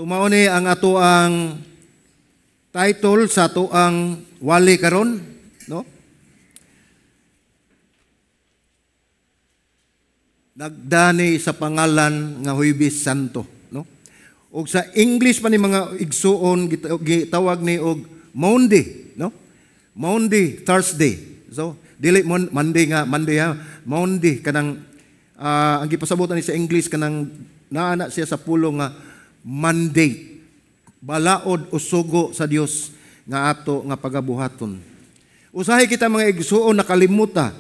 So mao ni ang ato ang title sa ato ang wali karon, no? Nagdani sa pangalan nga Huwebes Santo, no? Og sa English pa ni, mga igsuon, gitawag ni og Maundy, no? Maundy Thursday. So dili mon Monday nga Monday ha, Maundy kanang ang gipasabotan ni sa English kanang naa na siya sa pulong nga mandate, balaod o sugo sa Dios nga ato nga pagabuhaton. Usahay kita, mga igsuon, nakalimuta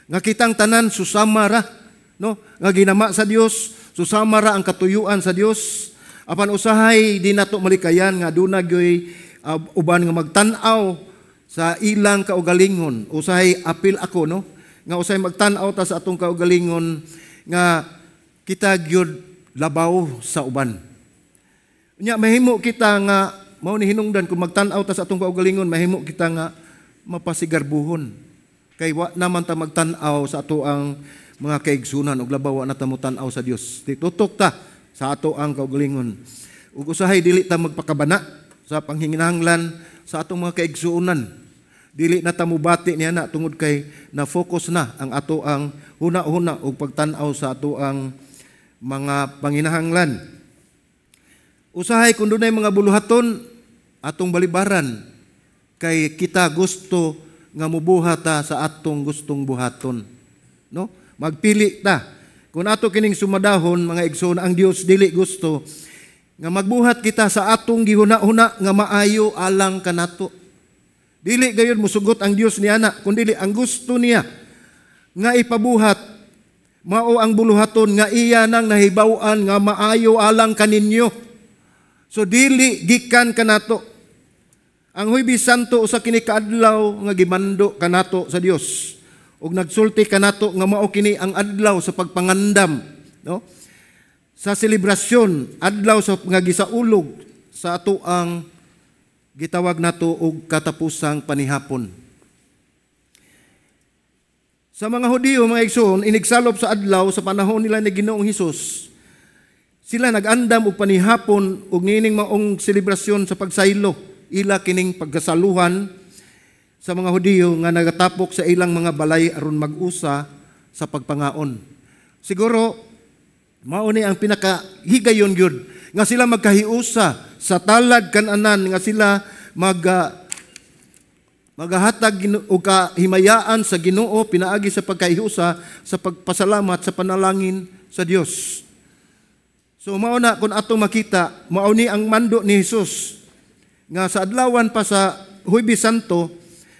nga kitang tanan susama ra, no, nga ginama sa Dios, susama ra ang katuyuan sa Dios. Apan usahay di nato malikayan nga aduna gyoy uban nga magtan-aw sa ilang kaugalingon. Usahay apil ako, no, nga usahay magtan-aw ta sa atong kaugalingon nga kita gyud labaw sa uban. Nya mahimo kita nga mao ni hinungdan, kung magtan-aw ta sa atong kaugalingon, mahimo kita nga mapasigarbuhon kay wa naman ta magtan-aw sa ato ang mga kaigsunan ug labaw wa na ta motan-aw sa Dios. Di tutok ta sa ato ang kaugalingon. Ug usahay dili ta magpakabana sa panghinginahanglan sa atong mga kaigsuonan. Dili na ta mobati niya na tungod kay na-focus na ang ato ang huna-huna ug pagtan-aw sa ato ang mga panginahanglan. Usahay kung dunay mga buluhaton, atong balibaran kay kita gusto nga mubuhat ta sa atong gustong buhaton. No? Magpili ta. Kung ato kining sumadahon, mga igsoon, ang Dios dili gusto nga magbuhat kita sa atong gihuna-huna nga maayo alang kanato. Dili gayon musugot ang Dios niya na, kundi ang gusto niya nga ipabuhat mao ang buluhaton nga iya nang nahibaw-an nga maayo alang kaninyo. So dili gikan kanato. Ang Huwebes Santo usa kini kaadlaw nga gimando kanato sa Dios. Ug nagsulti kanato nga mao kini ang adlaw sa pagpangandam, no? Sa selebrasyon, adlaw sa nga gisaulog sa ato ang gitawag nato og katapusang panihapon. Sa mga Hudiyo, mga igsoon, inigsalop sa adlaw sa panahon nila ni Ginoong Hesus, sila nag-andam og panihapon og niining maong selebrasyon sa pagsaylo, ila kining pagkasaluhan sa mga Hudiyo nga nagatapok sa ilang mga balay aron mag-usa sa pagpangaon. Siguro mao ni ang pinakahigayon gyud nga sila magkahiusa sa talad kananan nga sila magahatag og kahimayaan sa Ginoo pinaagi sa pagkahiusa, sa pagpasalamat, sa panalangin sa Dios. So mao na kung atong makita, mao ni ang mando ni Hesus nga sa adlawan pa sa Huwebes Santo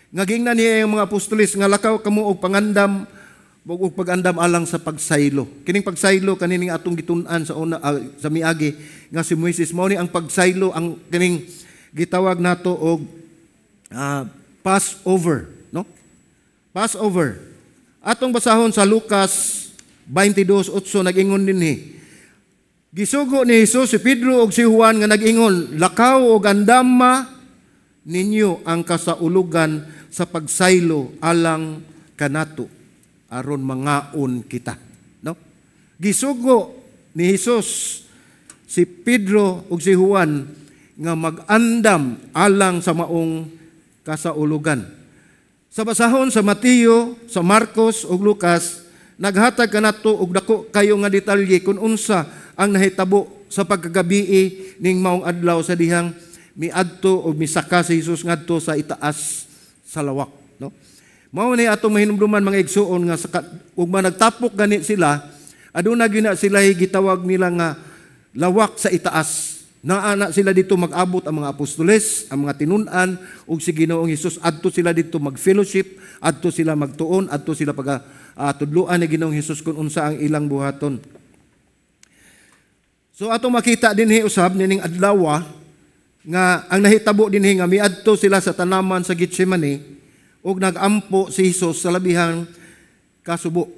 nga giingnan niya ang mga apostoles nga lakaw kamo og pangandam og pag-andam alang sa pagsaylo. Kining pagsaylo kanining atong gitun-an sa una sa miagi nga si Moises, mao ni ang pagsaylo, ang kining gitawag nato og Passover, no? Passover. Atong basahon sa Lucas 22:8, nag-ingon dinhi. Gisugo ni Jesus si Pedro ug si Juan nga nag-ingon, "Lakaw og andama ninyo ang kasaulugan sa pagsaylo alang kanato aron mangaon kita." No? Gisugo ni Jesus si Pedro ug si Juan nga mag-andam alang sa maong kasaulugan. Sa basahon sa Mateo, sa Marcos ug Lucas, naghatag kanato og dako kayo nga detalye kung unsa ang nahitabo sa pagkagabii ning maong adlaw sa dihang miadto o misaka si Jesus ngadto sa itaas sa lawak, no? Mao ni atong mahinumduman, mga igsuon, nga sa ug nagtapok gani sila, aduna gyud sila gitawag nila nga lawak sa itaas. Naa na sila dito mag-abot ang mga apostoles, ang mga tinun-an ug si Ginoong Hesus. Adto sila dito mag-fellowship, adto sila magtuon, adto sila pag tudloan ni Ginoong Hesus kung unsa ang ilang buhaton. So atong makita dinhi usab nining adlaw nga ang nahitabo dinhi nga miadto sila sa tanaman sa Gethsemane ug nagampo si Hesus sa labihang kasubo.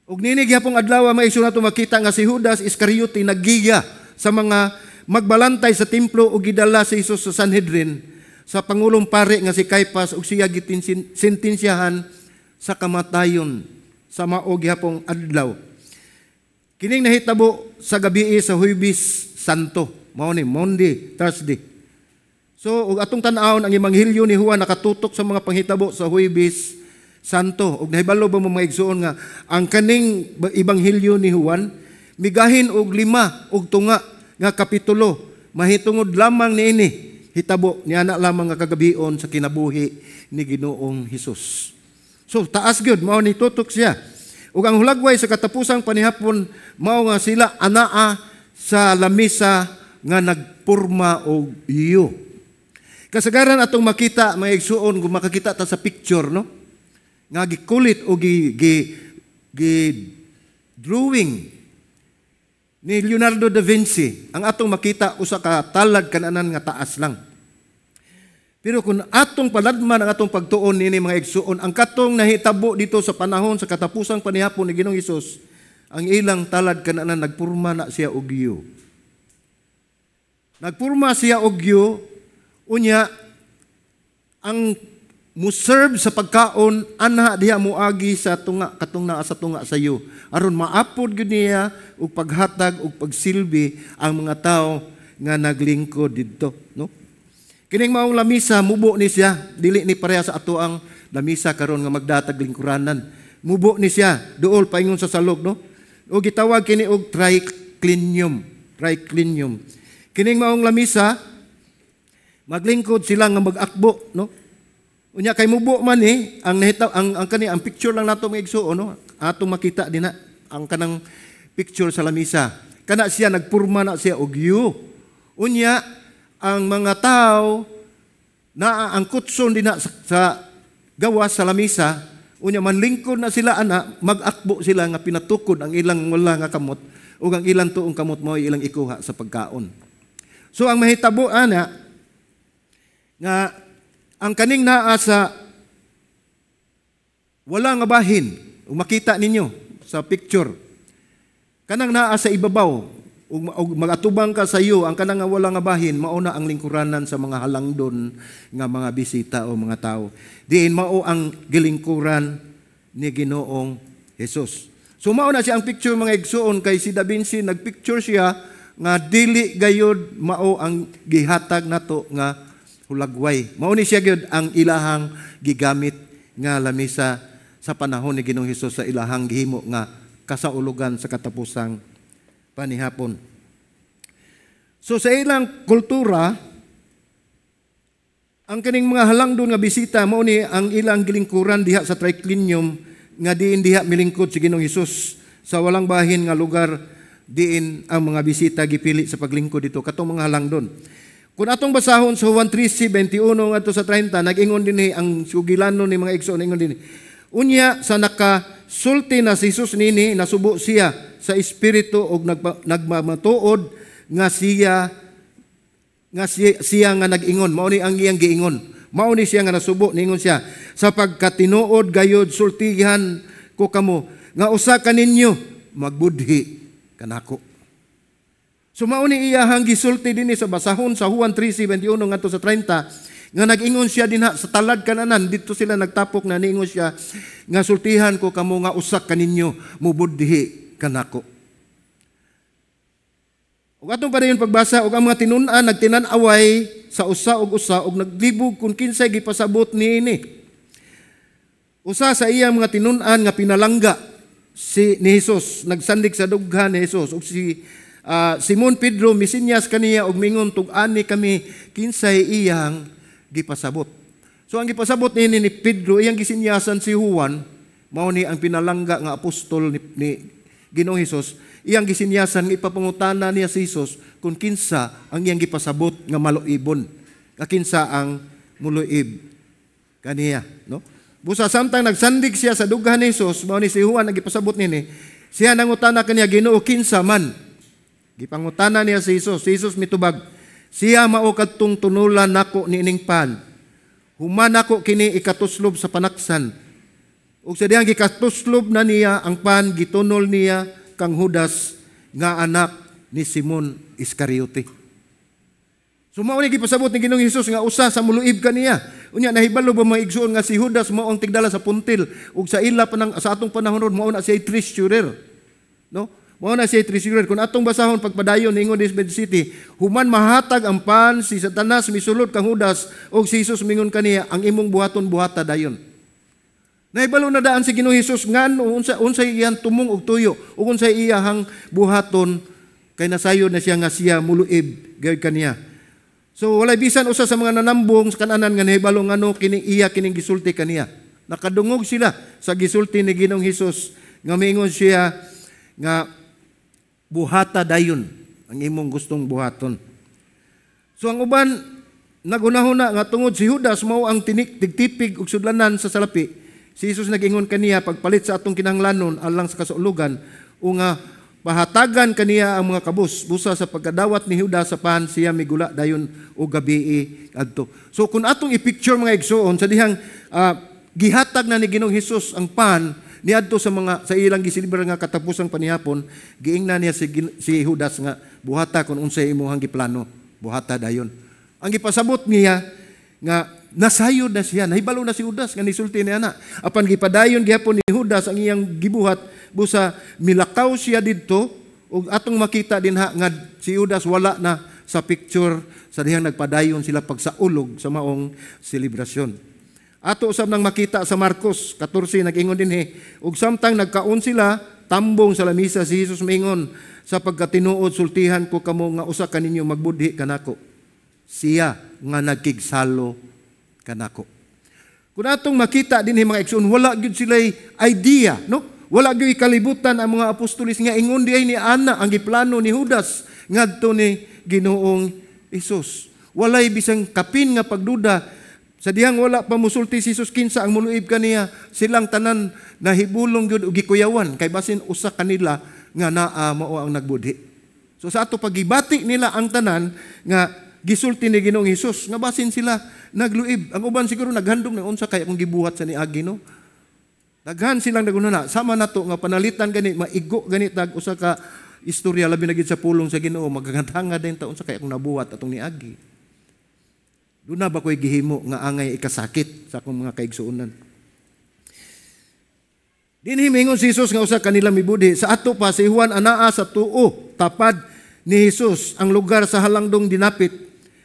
Ug nini gihapong adlaw, may nato makita nga si Judas Iscariote naggiya sa mga magbalantay sa templo ug gidala si Hesus sa Sanhedrin sa pangulong pari nga si Caiphas ug siya gitinsiyahan sa kamatayon sa mao gihapong adlaw. Kining nahitabo sa gabii sa Huwebes Santo. Mao ni Maundy Thursday. So ug atong tan-awon ang ebanghelyo ni Juan nakatutok sa mga panghitabo sa Huwebes Santo. Ug nahibalo ba mo, mga igsuon, nga ang kaning ebanghelyo ni Juan migahin og 5 og tunga nga kapitulo mahitungod lamang niini hitabo niana lamang nga kagabion sa kinabuhi ni Ginoong Hesus? So taas gyud, mao ni tutok siya. Ug ang hulagway sa katapusang panihapon mao nga sila anaa sa lamisa nga nagporma og iyo. Kasagaran atong makita, mga igsuon, kung makakita ta sa picture, no, nga gikulit o gi drawing ni Leonardo da Vinci, ang atong makita usa ka talad kananan nga taas lang. Pero kung atong paladman ang atong pagtuon nini, mga igsuon, ang katong nahitabo dito sa panahon sa katapusang panihapon ni Ginoong Hesus, ang ilang talad kananan nagpurma na siya og U. Nagpurma siya og U, unya ang muserve sa pagkaon anha diha muagi sa tunga katong naa sa tunga sa iyo aron maapod gyud niya og paghatag og pagsilbi ang mga tao nga naglingkod didto, no? Kining maong lamisa, mubo ni siya, dili ni pareha sa ato ang lamisa karon nga magdatag lingkuranan. Mubo ni siya duol paingon sa salog, no? O gitawag kini og triclinium, triclinium. Kining maong lamisa, maglingkod sila nga mag-akbo, no? Unya kay mubo man ni ang nahita ang kani ang picture lang nato, mga igsuon, no? Atong makita dinha ang kanang picture sa lamisa. Kana siya nagpurma na siya og U. Unya ang mga tao na ang kutson dinha sa gawas sa lamisa, unya manlingkod na sila ana, mag-akbo sila nga pinatukod ang ilang wala nga kamot ug ang ilang tuong kamot mao ilang ikuha sa pagkaon. So ang mahitabo ana nga ang kaning naa sa wala nga bahin, ug makita ninyo sa picture, kanang naa sa ibabaw ug magatubang ka sa iyo, ang kanang nga wala nga bahin mao na ang lingkuranan sa mga halangdon nga mga bisita o mga tao. Diin mao ang gilingkuran ni Ginoong Hesus. So mao na siya ang picture, mga igsuon, kay si Da Vinci nagpicture siya nga dili gayud mao ang gihatag nato nga hulagway. Mao ni siya gyud ang ilahang gigamit nga lamisa sa panahon ni Ginoong Hesus sa ilahang gihimo nga kasaulugan sa katapusang panihapon. So sa ilang kultura, ang kaning mga halangdon nga bisita mao ni ang ilang gilingkuran diha sa triclinium nga diin diha milingkod si Ginoong Hesus sa walang bahin nga lugar diin ang mga bisita gipili sa paglingkod dito katong mga halangdon. Kung atong basahon sa Juan 13:21 ngadto sa 30, nag-ingon dinhi ang sugilanon ni mga igsoon, ingon dinhi. Unya sa nakasulti na si Jesus nini, nasubo siya sa espiritu og nagmamatuod nga siya nga nag-ingon. Mao ni ang iyang giingon. Mao ni siya nga nasubo, ningon siya, "Sapagkat tinuod gayud sultihan ko kamo nga usa kaninyo magbudhi kanako." So mao ni iyahang gisulti dinhi sa basahon sa Juan 13:21 ngadto sa 30 nga nag-ingon siya dinha sa talad kananan dito sila nagtapok na niingon siya nga, "Sultihan ko kamo nga usa kaninyo mubudhi kanako." Ug atong padayon pagbasa, ug ang mga tinun-an nagtinan-away sa usa og usa ug naglibog kung kinsay gipasabot niini. Usa sa iyang mga tinun-an nga pinalangga si ni Jesus nagsandig sa dughan ni Jesus, ug si Simon Pedro misinyas kaniya og mingon, "Tug-ani kami kinsay iyang gipasabot?" So ang gipasabot niini ni Pedro, iyang gisinyasan si Juan, mao ni ang pinalangga nga apostol ni Ginoong Hesus, iyang gisinyasan nga ipapangutana niya si Jesus kung kinsa ang iyang gipasabot nga maluibon, nga kinsa ang muluib kaniya, no? Busa samtang nagsandig siya sa dughan ni Jesus, mao ni si Juan ang gipasabot nini, siya nangutana kaniya, "Ginoo, kinsa man?" Gipangutana niya si Jesus. Si Jesus mitubag, "Siya mao kadtong tunulan nako niining pan human nako kini ikatuslob sa panaksan." Ug sa dihang gikatuslob na niya ang pan, gitunol niya kang Judas nga anak ni Simon Iscariote. So mao ni gipasabot ni Ginoong Hesus nga usa sa muluib kaniya. Unya nahibalo ba, mga igsuon, nga si Judas mao ang tigdala sa puntil ug sa ila panang sa atong panahon ron mao na siya treasurer. No? Mao na siya treasurer. Kung atong basahon pagpadayon, ningon this city, human mahatag ang pan, si Satanas misulod kang Judas, og si Jesus mingon kaniya, "Ang imong buhaton, buhata dayon." Nahibalo na daan si Ginoong Hesus ngano unsay iyang tumong og tuyo ug unsay iyahang buhaton, kay nasayod na siya nga siya muluib gayud kaniya. So walay bisan usa sa mga nanambong sa kananan nga nahibalo ngano kini iya kining gisulti kaniya. Nakadungog sila sa gisulti ni Ginoong Hesus nga miingon siya nga buhata dayon ang imong gustong buhaton. So ang uban nagunahuna nga tungod si Judas mao ang tinik tigtipig og sudlanan sa salapi, si Jesus nag-ingon kaniya pagpalit sa atong kinahanglanon alang sa kasaulugan o nga pahatagan kaniya ang mga kabus busa sa pagkadawat ni Judas sa pan, siya migula dayon o gabii adto. So kung atong i-picture, mga igsoon, sa dihang gihatag na ni Ginoong Hesus ang pan niadto sa mga sa ilang gisilibrar nga katapusang panihapon, giingnan niya si Judas nga buhata kung unsay imong giplano, buhata dayon. Ang gipasabot niya nga nasayod na siya, nahibalo na si Judas nga nisulti niya na. Apan gipadayon gihapon ni Judas ang iyang gibuhat busa milakaw siya didto, ug atong makita dinha nga si Judas wala na sa picture sa dihang nagpadayon sila pagsaulog sa maong selebrasyon. Ato usab nang makita sa Marcos 14, nag-ingon dinhi, ug samtang nagkaon sila, tambong sa lamisa si Jesus mingon, "Sa pagkatinuod sultihan ko kamo nga usa kaninyo magbudhi kanako, siya nga nagkigsalo kanako." Kung atong makita dinhi, mga igsoon, wala gyud sila idea, no? Wala gyud kalibutan ang mga apostolis nga ingon di ay ni ana ang giplano ni Judas ngadto ni Ginoong Hesus. Walay bisang kapin nga pagduda sa dihang wala pa musulti si Jesus kinsa ang muluib kaniya, silang tanan nahibulong gyud og gikuyawan kay basin usa kanila nga naa mao ang nagbudhi. So sa ato pagibati nila ang tanan nga gisulti ni Ginoong Hesus nga basin sila nagluib. Ang uban siguro naghandom na unsa kay akong gibuhat sa niagi, no? Daghan silang nagunana. Sama nato nga panalitan gani, maigo gani tag usa ka istorya, labi na gid sa pulong sa Ginoo, magagantanga din ta unsa kay akong nabuhat atong niagi. Duna ba ko'y gihimo nga angay ikasakit sa akong mga kaigsuonan? Dinhi mingon si Jesus nga usa kanila mibudhi. Sa ato pa, si Juan anaa sa tuo tapad ni Jesus ang lugar sa halangdong dinapit,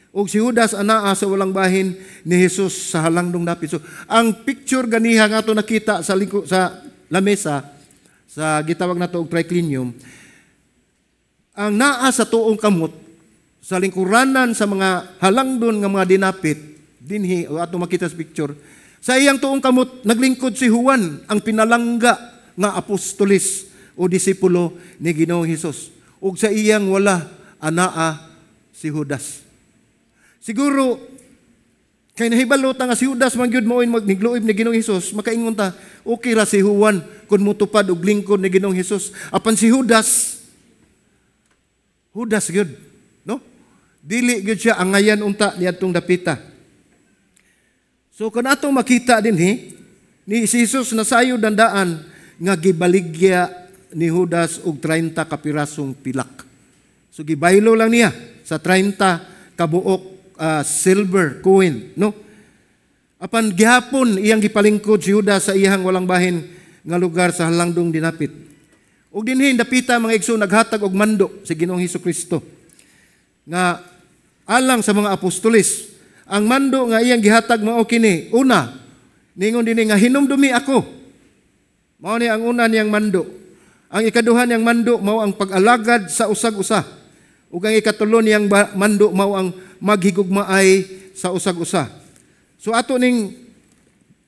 ug si Judas anaa sa walang bahin ni Jesus sa halangdong dapit. So ang picture ganiha nga ato nakita sa liko, sa lamesa sa gitawag nato og triclinium, ang naa sa tuong kamot sa lingkuranan sa mga halangdon nga mga dinapit dinhi o ato makita sa picture, sa iyang tuong kamot naglingkod si Juan, ang pinalangga nga apostolis o disipulo ni Ginoong Hesus, ug sa iyang wala anaa si Judas. Siguro kay nahibalo ta nga si Judas man gyud mao magnigluib ni Ginoong Hesus, makaingon ta, okay ra si Juan kung motupad og lingkod ni Ginoong Hesus. Apan si Judas, Judas gyud, no? Dili gyud siya angayan unta niadtong dapita. So kung atong makita dinhi ni si Jesus nasayod dandaan nga gibaligya ni Judas og 30 ka pirasong pilak. So gibaylo lang niya sa 30 kabuok silver coin, no? Apan gihapon iyang gipalingkod si Judas sa iyang walang bahin nga lugar sa halangdong dinapit. Ug dinhi dapita, mga igsoon, naghatag og mando si Ginoong Hesus Kristo nga alang sa mga apostolis. Ang mando nga iyang gihatag mao kini. Una, ningon dinhi nga hinumdumi ako. Mao ni ang una niyang mando. Ang ikaduha niyang mando mao ang pag-alagad sa usag-usa. Ug ang ikatulo niyang mando mao ang maghigugmaay sa usag-usa. So ato ning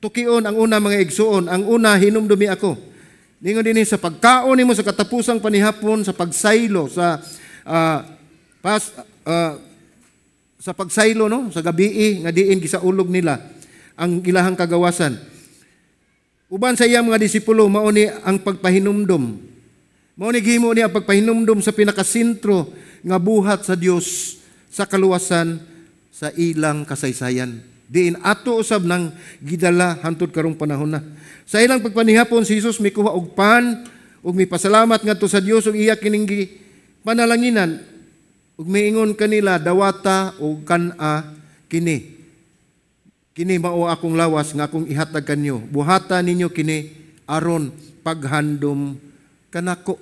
tukion ang una, mga igsuon. Ang una, hinumdumi ako. Ningon dinhi sa pagkaon nimo sa katapusang panihapon, sa pagsaylo sa pas sa pagsaylo, no, sa gabii nga diin gisaulog nila ang ilahang kagawasan. Uban sa iyang mga disipulo, mao ni ang pagpahinumdom. Mao ni gihimo ni ang pagpahinumdom sa pinakasentro nga buhat sa Dios sa kaluwasan sa ilang kasaysayan. Diin ato usab nang gidala hantod karong panahon na. Sa ilang pagpanihapon, si Jesus mikuha og pan ug mipasalamat ngadto sa Dios ug iya kining panalanginan ug miingon kanila, "Dawata og kan-a kini. Kini mao akong lawas nga akong ihatag kanyo. Buhata ninyo kini aron paghandom kanako."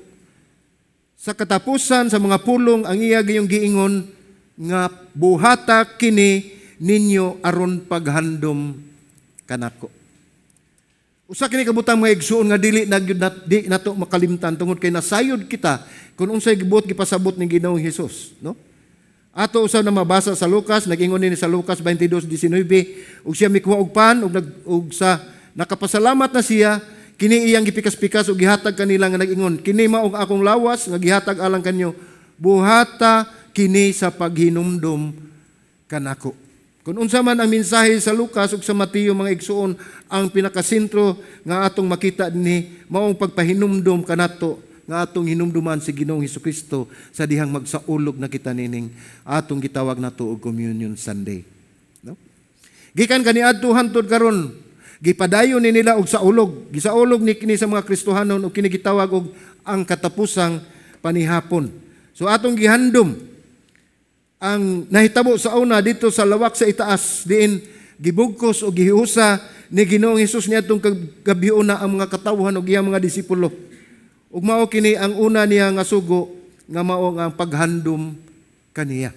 Sa katapusan sa mga pulong, ang iya gayong giingon nga buhata kini ninyo aron paghandom kanako. Usa kini kabutang, mga igsuon, nga dili na gyud di nato makalimtan tungod kay nasayod kita kung unsay gibuot gipasabot ni Ginoong Hesus, no? Ato usab na mabasa sa Lucas, nag-ingon ni sa Lucas 22:19, ug siya mikuha og pan ug nag ug sa nakapasalamat na siya, kini iyang gipikas-pikas ug gihatag kanila nga nag-ingon, "Kini mao ang akong lawas nga gihatag alang kanyo. Buhata kini sa paghinumdum kanako." Kung unsa man ang mensahe sa Lucas ug sa Mateo, mga igsuon, ang pinakasentro nga atong makita dinhi maong pagpahinumdum kanato nga atong hinumduman si Ginoong Hesukristo sa dihang magsaulog na kita nining atong gitawag nato og Communion Sunday. No? Gikan kaniadto hantod karon, gipadayon ni nila og saulog. Gisaulog ni kini sa mga Kristohanon og kini gitawag og ang katapusang panihapon. So atong gihandom ang nahitabo sa una dito sa lawak sa itaas, diin gibugkos o gihiusa ni Ginoong Hesus niadtong gabiuna ang mga katawhan ug iyang mga disipulo. Ug mao kini ang una niya nga sugo nga mao ang paghandom kaniya.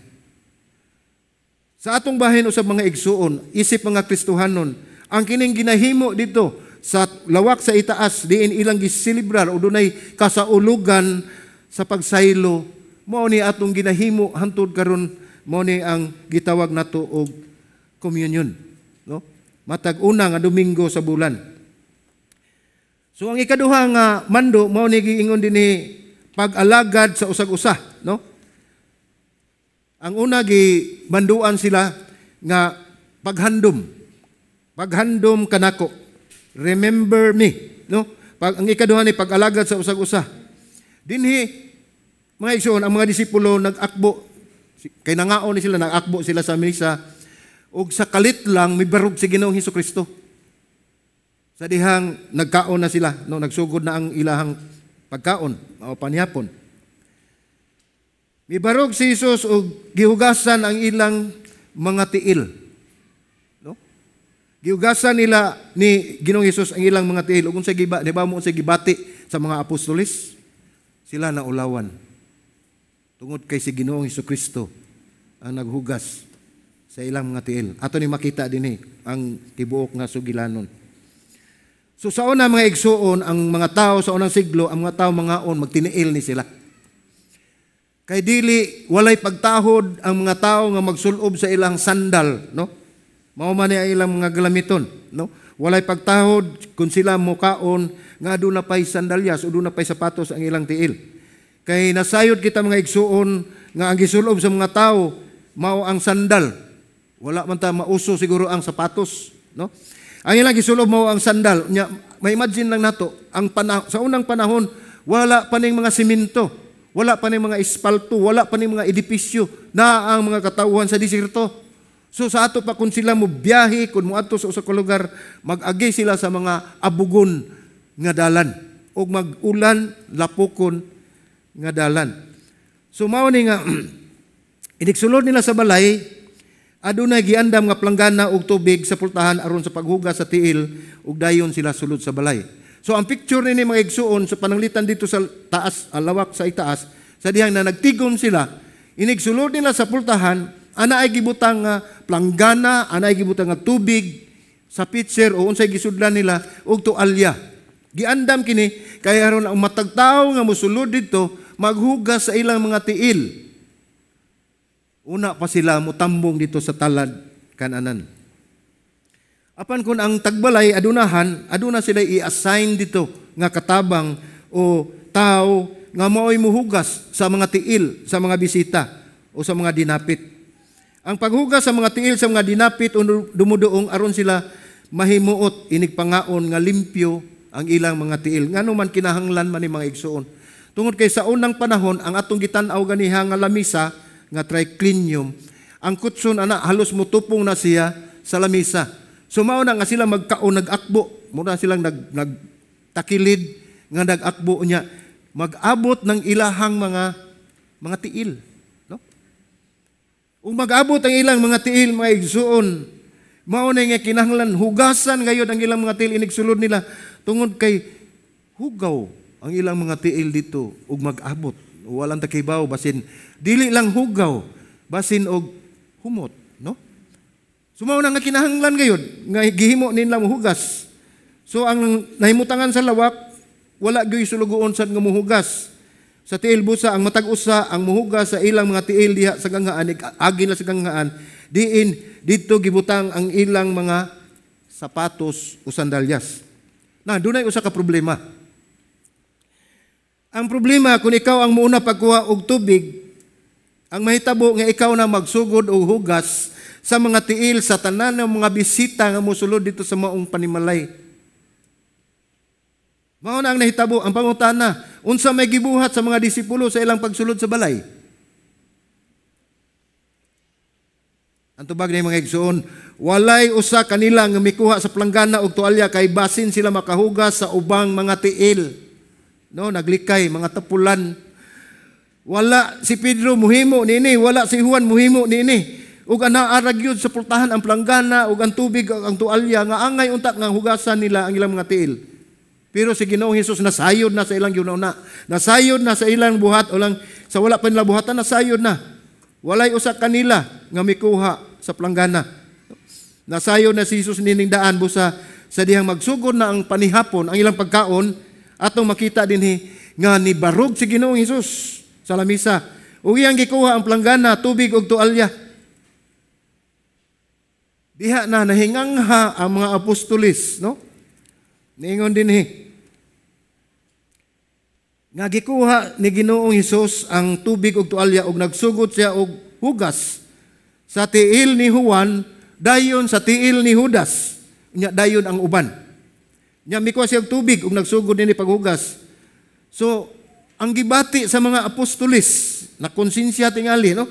Sa atong bahin usab, mga igsuon, isip mga Kristohanon, ang kining ginahimo dito sa lawak sa itaas, diin ilang giselebrar o dunay kasaulugan sa pagsaylo, mao ni atong ginahimo hantod karon, mao ni ang gitawag nato og communion, no? Matag una nga Domingo sa bulan. So ang ikaduha nga mando mao ni giingon dinhi, pag-alagad sa usag-usa, no? Ang una, gi manduan sila nga paghandom. Paghandom kanako. Remember me, no? Ang ikaduha ni pag-alagad sa usag-usa. Dinhi, mga igsoon, ang mga disipulo nag-akbo kay nangaon ni sila, nag-akbo sila sa misa ug sa kalit lang mibarog si Ginoong Hesukristo. Sa dihang nagkaon na sila, no, nagsugod na ang ilahang pagkaon o panihapon. Mibarog si Jesus og gihugasan ang ilang mga tiil. No? Gihugasan nila ni Ginoong Hesus ang ilang mga tiil. Ug unsay giba, di ba mo unsay gibati sa mga apostoles? Sila na ulawan. Tungod kay si Ginoong Kristo ang naghugas sa ilang mga tiil. Ato ni makita dinhi ang tibuok nga sugilanon. So sa una, mga igsuon, ang mga tao sa unang siglo, ang mga tao mangaon, magtiniil ni sila. Kay dili walay pagtahod ang mga tao nga magsulob sa ilang sandal, no? Mao man ni ang ilang mga galamiton, no? Walay pagtahod kung sila mukaon nga aduna pay sandalyas o aduna pay sapatos ang ilang tiil. Kay nasayod kita, mga igsuon, nga ang gisulob sa mga tao mao ang sandal. Wala man ta mauso siguro ang sapatos, no? Ang ilang gisulob mao ang sandal. Nya, ma-imagine lang nato ang sa unang panahon, wala pa ning mga simento, wala pa ning mga espalto, wala pa ning mga edipisyo na ang mga katawhan sa diserto. So sa ato pa, kung sila mo biyahe, kung moadto sa usa ka lugar, mag-agi sila sa mga abugon nga dalan ug mag-ulan, lapokon nga dalan. So mao ni nga inigsulod nila sa balay, adunay giandam nga planggana og tubig sa pultahan aron sa paghugas sa tiil ug dayon sila sulod sa balay. So ang picture nini, mga igsuon, sa pananglitan dito sa taas, lawak sa itaas, sa dihang na nagtigom sila, inigsulod nila sa pultahan, ana ay gibutang nga planggana, ana ay gibutang nga tubig sa pitcher o unsay gisudlan nila og tualya. Giandam kini kay aron ang matag tawo nga mosulod didto maghugas sa ilang mga tiil. Una pa sila mutambong dito sa talad kananan. Apan kung ang tagbalay adunahan, aduna sila i-assign dito nga katabang o tao nga mao'y muhugas sa mga tiil sa mga bisita o sa mga dinapit. Ang paghugas sa mga tiil sa mga dinapit o dumuduong aron sila mahimuot inig pangaon nga limpyo ang ilang mga tiil. Ngano man kinahanglan man ni, mga igsuon? Tungod kay sa unang panahon, ang atong gitan-aw ganiha nga lamisa nga triclinium, ang kutson ana halos mutupong na siya sa lamisa. So mao na nga sila magkaon nag-akbo, muna silang nagtakilid nga nag-akbo niya mag-abot ng ilahang mga tiil, no? Ug mag-abot ang ilang mga tiil, mga igsuon, mao na nga kinahanglan hugasan gayud ang ilang mga tiil inig sulod nila tungod kay hugaw ang ilang mga tiil dito ug mag-abot. Walang takibaw, basin dili lang hugaw, basin og humot, no? So mao na nga kinahanglan gayud nga gihimo nila mohugas. So ang nahimutangan sa lawak, wala gyud sulugoon sad nga mohugas sa tiil busa. Ang matag usa ang mohugas sa ilang mga tiil diha sa ganghaan, agi na sa ganghaan diin didto gibutang ang ilang mga sapatos o sandalyas. Na dunay usa ka problema. Ang problema, kung ikaw ang muuna pagkuha og tubig, ang mahitabo nga ikaw na magsugod og hugas sa mga tiil sa tanan ng mga bisita nga mosulod dito sa maong panimalay. Mao na ang nahitabo. Ang pangutana, unsa may gibuhat sa mga disipulo sa ilang pagsulod sa balay? Ang tubag ni mga igsoon, walay usa kanila nga mikuha sa planggana og tualya kay basin sila makahugas sa ubang mga tiil. No, naglikay, mga tapulan. Wala si Pedro muhimo niini, wala si Juan muhimo niini. Ug anaa ra gyud sa pultahan ang planggana ug ang tubig ug ang tualya nga angay unta nga hugasan nila ang ilang mga tiil. Pero si Ginoong Hesus nasayod na sa ilang ginauna. Nasayod na sa ilang buhat o lang sa wala pa nila buhatan, nasayod na. Walay usa kanila nga mikuha sa planggana. Nasayod na si Jesus nining daan busa sa dihang magsugod na ang panihapon, ang ilang pagkaon, atong makita dinhi nga nibarog si Ginoong Hesus sa lamisa. Ug iyang gikuha ang planggana, tubig ug tualya. Diha na nahingangha ang mga apostolis, no? Niingon dinhi nga gikuha ni Ginoong Hesus ang tubig ug tualya ug nagsugod siya og hugas sa tiil ni Juan, dayon sa tiil ni Judas, nya dayon ang uban. Nya mikuha siya og tubig ug nagsugod nini paghugas. So ang gibati sa mga apostolis na konsensya tingali, no?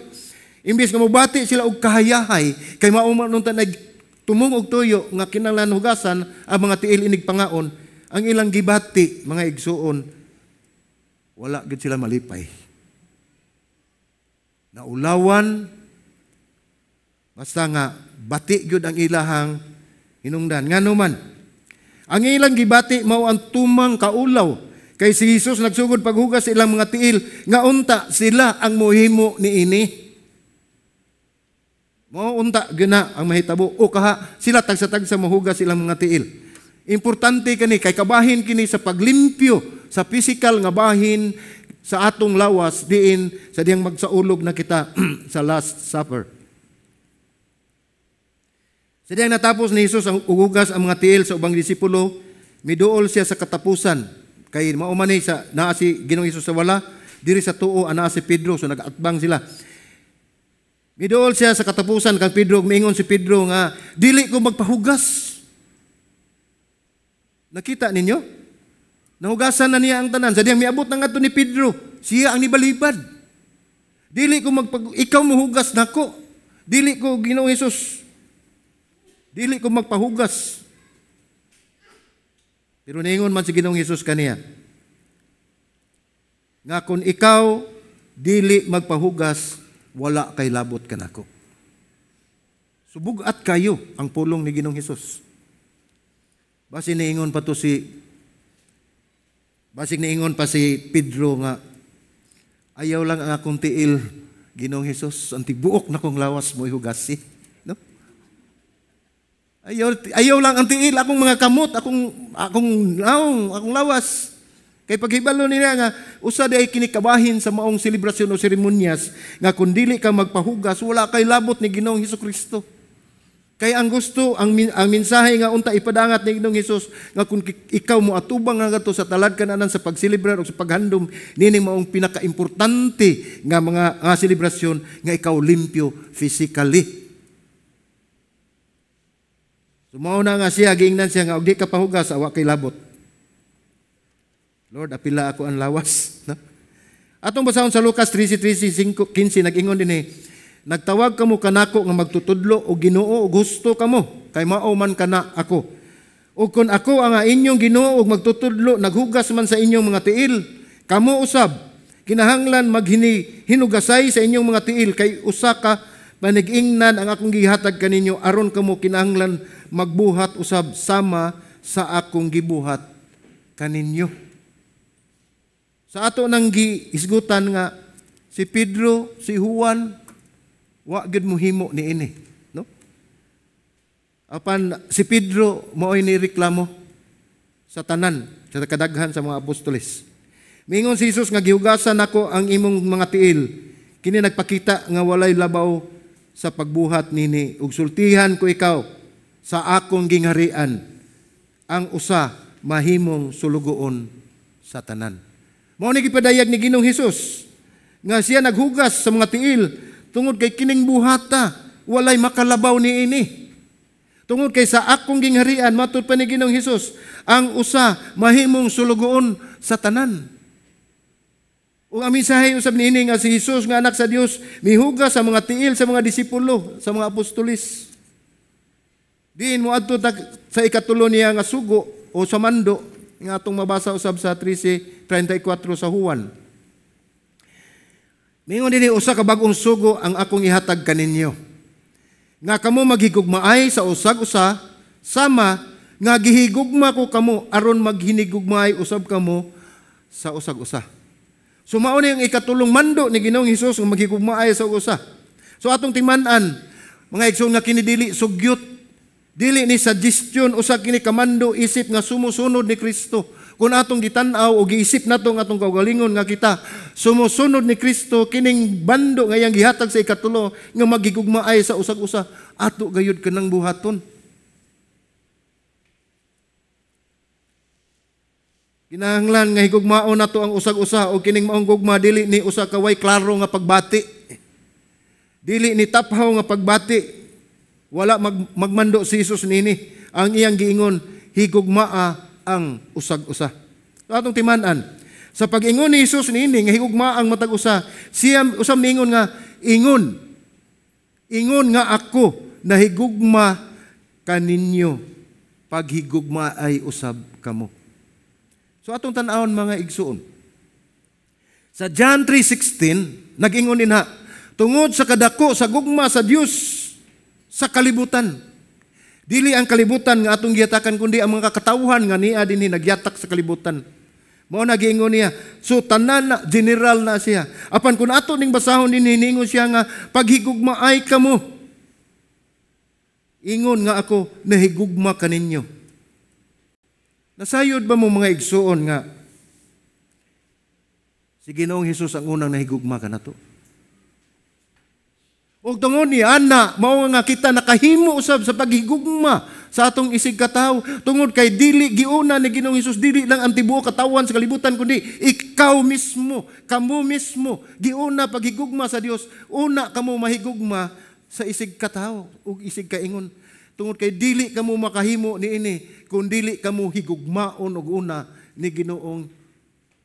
Imbes nga mobati sila og kahayahay kay mao man unta nag tumong og tuyo nga kinahanglan hugasan ang mga tiil inig pangaon, ang ilang gibati, mga igsuon, wala gid sila malipay. Naulawan, basta nga bati gyud ang ilahang hinungdan. Ngano man, ang ilang gibati mao ang tumang kaulaw kay si Jesus nagsugod paghugas sa ilang mga tiil nga unta sila ang mohimo niini. Mao unta gyud na ang mahitabo o kaha sila tagsa-tagsa mohugas ilang mga tiil. Importante kani kay kabahin kini sa paglimpyo sa physical nga bahin sa atong lawas diin sa diyang magsaulog na kita sa Last Supper. Sa diyang natapos ni Jesus ang ugugas ang mga tiil sa ubang disipulo, miduol siya sa katapusan kay mao man ni sa naa si Ginoong Hesus sa wala, diri sa tuo anaa si Pedro, so nagaatbang sila. Miduol siya sa katapusan kang Pedro, miingon si Pedro nga dili ko magpahugas. Nakita ninyo? Nahugasan na niya ang tanan. Sa diyang miabot na ngadto ni Pedro, siya ang nibalibad. Dili ko ikaw mohugas nako. Dili ko, Ginoong Hesus. Dili ko magpahugas. Pero niingon man si Ginoong Hesus kaniya nga kung ikaw dili magpahugas, wala kay labot kanako. Subugat kayo ang pulong ni Ginoong Hesus. Basig niingon pa si Pedro nga ayaw lang ang akong tiil, Ginoong Hesus, ang tibuok na kong lawas mo ihugasi, no? Ayaw lang ang tiil, akong mga kamot, akong naong, akong lawas. Kay paghibalo nila nga usa di ay kinikabahin sa maong selebrasyon o seremonyas nga kung dili ka magpahugas, wala kay labot ni Ginoong Hesukristo. Kay ang gusto, ang mensahe nga unta ipadangat ni Ginoong Hesus nga kung ikaw mo atubang nga gadto sa talad-kananan sa pagselebrar o sa paghandom nining maong pinakaimportante nga mga nga selebrasyon nga ikaw limpyo physically. So mao na nga siya giingnan siya nga og di ka pahugas, awa kay labot. Lord, apila ako ang lawas. No? Atong basahon sa Lucas 13:13-15, nag-ingon din eh, nagtawag kamo kanako nga magtutudlo o Ginoo o gusto kamo, kay mao man kana ako. O kung ako ang inyong Ginoo og magtutudlo, naghugas man sa inyong mga tiil, kamo usab, kinahanglan maghinugasay sa inyong mga tiil, kay usa ka panigingnan ang akong gihatag kaninyo, aron kamo kinahanglan magbuhat usab sama sa akong gibuhat kaninyo. Sa ato nang giisgutan nga si Pedro, si Juan, wa gyud mohimo niini, no? Apan si Pedro mao'y nireklamo sa tanan, sa kadaghan sa mga apostoles. Mingon si Jesus nga gihugasan nako ang imong mga tiil. Kini nagpakita nga walay labaw sa pagbuhat nini, ug sultihan ko ikaw sa akong gingharian, ang usa mahimong sulugoon sa tanan. Mao ni gipadayag ni Ginoong Hesus nga siya naghugas sa mga tiil tungod kay kining buhata walay makalabaw niini. Tungod kay sa akong gingharian, matud pa ni Ginoong Hesus, ang usa mahimong sulugoon sa tanan. Ug ang mensahe usab niini nga si Hesus nga anak sa Dios mihugas sa mga tiil sa mga disipulo, sa mga apostolis. Diin mo adto sa ikatulo niya nga sugo o sa mando nga atong mabasa usab sa 13:34 sa Juan. Mingon dinhi, usa ka bag-ong sugo ang akong ihatag kaninyo, nga kamo maghigugmaay sa usag usa sama nga gihigugma ko kamo, aron maghinigugmaay usab kamo sa usag usa. So mao ni ang ikatulong mando ni Ginoong Hesus nga maghigugmaay sa usa. So atong timan-an, mga igsoon, nga kini dili sugyot, dili ni suggestion, usa kini kamando isip nga sumusunod ni Kristo. Kung atong gitan-aw o giisip nato ang atong kaugalingon nga kita sumusunod ni Kristo, kining bando nga iyang gihatag sa ikatulo nga maghigugmaay sa usag-usa, ato gayud kanang buhaton. Kinahanglan nga higugmaon nato ang usag-usa, o kining maong gugma dili ni usa ka way klaro nga pagbati. Dili ni taphaw nga pagbati. Wala magmando si Jesus nini. Ang iyang giingon, higugmaa ang usag-usa. So atong timan-an, sa pag-ingon ni Jesus niini nga higugmaa ang matag usa, siya usab miingon nga ingon. Ingon nga ako nahigugma kaninyo, paghigugma ay usab kamo. So atong tan-awon, mga igsuon. Sa John 3:16, nag-ingon dinha, tungod sa kadako sa gugma sa Dios sa kalibutan. Dili ang kalibutan nga atong giyatakan, kundi ang mga katawhan nga niya dinhi nagyatak sa kalibutan. Mao na giingon niya. So tanan na, general na siya. Apan kung ato ning basahon dinhi, niingon siya nga paghigugma ay kamo. Ingon nga ako nahigugma kaninyo. Nasayod ba mo, mga igsuon, nga si Ginoong Hesus ang unang nahigugma kanato? Ug tungod ni ana, mao nga kita nakahimo usab sa paghigugma sa atong isig katawo, tungod kay dili giuna ni Ginoong Hesus, dili lang ang tibuok katawan sa kalibutan, kundi ikaw mismo, kamo mismo giuna paghigugma sa Dios. Una kamo mahigugma sa isig katawo ug isig kaingon. Tungod kay dili kamo makahimo niini kung dili kamo higugmaon og una ni Ginoong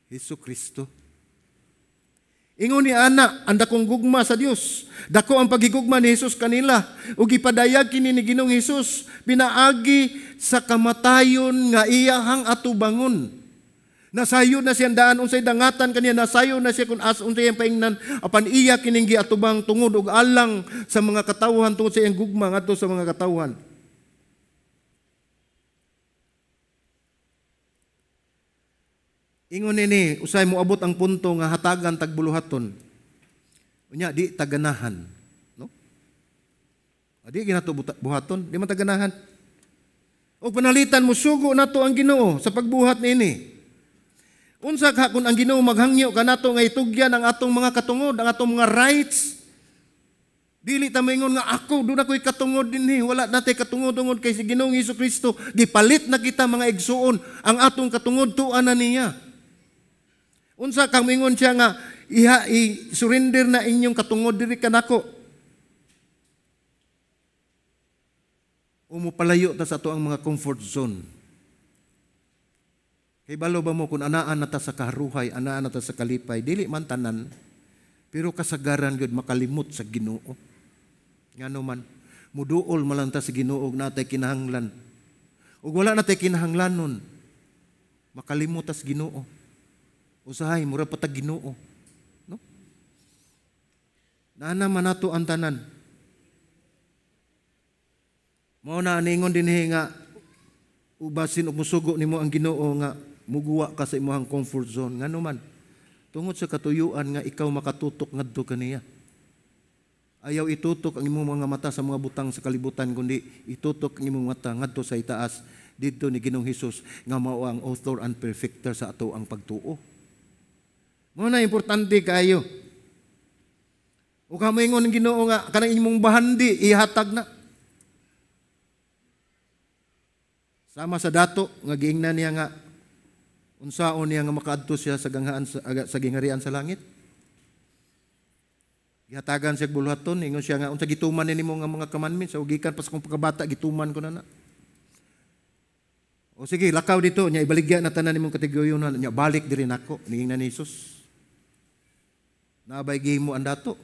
Hesus Kristo. Ingon ni ana, ang dakong gugma sa Dios. Dako ang paghigugma ni Hesus kanila. Ug gipadayag kini ni Ginoong Hesus pinaagi sa kamatayon nga iyahang atubangon. Nasayo na siyang daan unsay dangatan kaniya, nasayo na siya kung as unsay iyang paingnan, apan iya kining giatubang tungod og alang sa mga katawhan, tungod sa iyang gugma ngadto sa mga katawhan. Ingon nini, usay moabot ang punto nga hatagan tagbuluhaton. Unya di taganahan, no? Adi ginato buhaton, di man taganahan. Og panalitan mo sugo nato ang Ginoo sa pagbuhat niini. Unsa ka kung ang Ginoo maghangyo kanato nga itugyan ang atong mga katungod, ang atong mga rights? Dili ta maingon nga ako doon ako'y katungod dinhi, wala natay katungod tungod kay si Ginoong Hesus Kristo gipalit na kita, mga igsuon, ang atong katungod tuan na niya. Unsa kang mingon siya nga iha i-surrender na inyong katungod diri kanako? O mopalayo ta sa ato ang mga comfort zone. Kay balo ba mo kung anaan na ta sa kaharuhay, anaan na ta sa kalipay, dili man tanan, pero kasagaran gyud makalimot sa Ginoo. Ngano man, muduol man lang ta sa Ginoo og natay kinahanglan. Ug wala natay kinahanglanon, makalimot ta sa Ginoo. Usahay, mura pa ta Ginoo. No? Naana man nato ang tanan. Mao na niingon dinhi nga ubasin og musugo nimo ang Ginoo nga muguwa ka sa imong comfort zone. Ngano man, Tungod sa katuyuan nga ikaw makatutok ngadto kaniya. Ayaw itutok ang imong mga mata sa mga butang sa kalibutan, kundi itutok ang imong mata ngadto sa itaas, didto ni Ginoong Hesus nga mao ang author and perfecter sa ato ang pagtuo. Mao na importante kaayo. O ka moingon ng Ginoo nga kanang imong bahandi ihatag na. Sama sa dato nga giingnan niya nga unsaon niya nga makaadto siya sa ganghaan sa gingharian sa langit. Gihatagan siya buluhaton, ingon siya nga unsa gituman nimo nga mga commandments, so gikan pa sa akong pagkabata gituman ko na na. O sige, lakaw dito, nya ibaligya na tanan nimong katiguyunan, nya balik diri nako, niingnan ni Jesus. Nabay gihimo ang dato.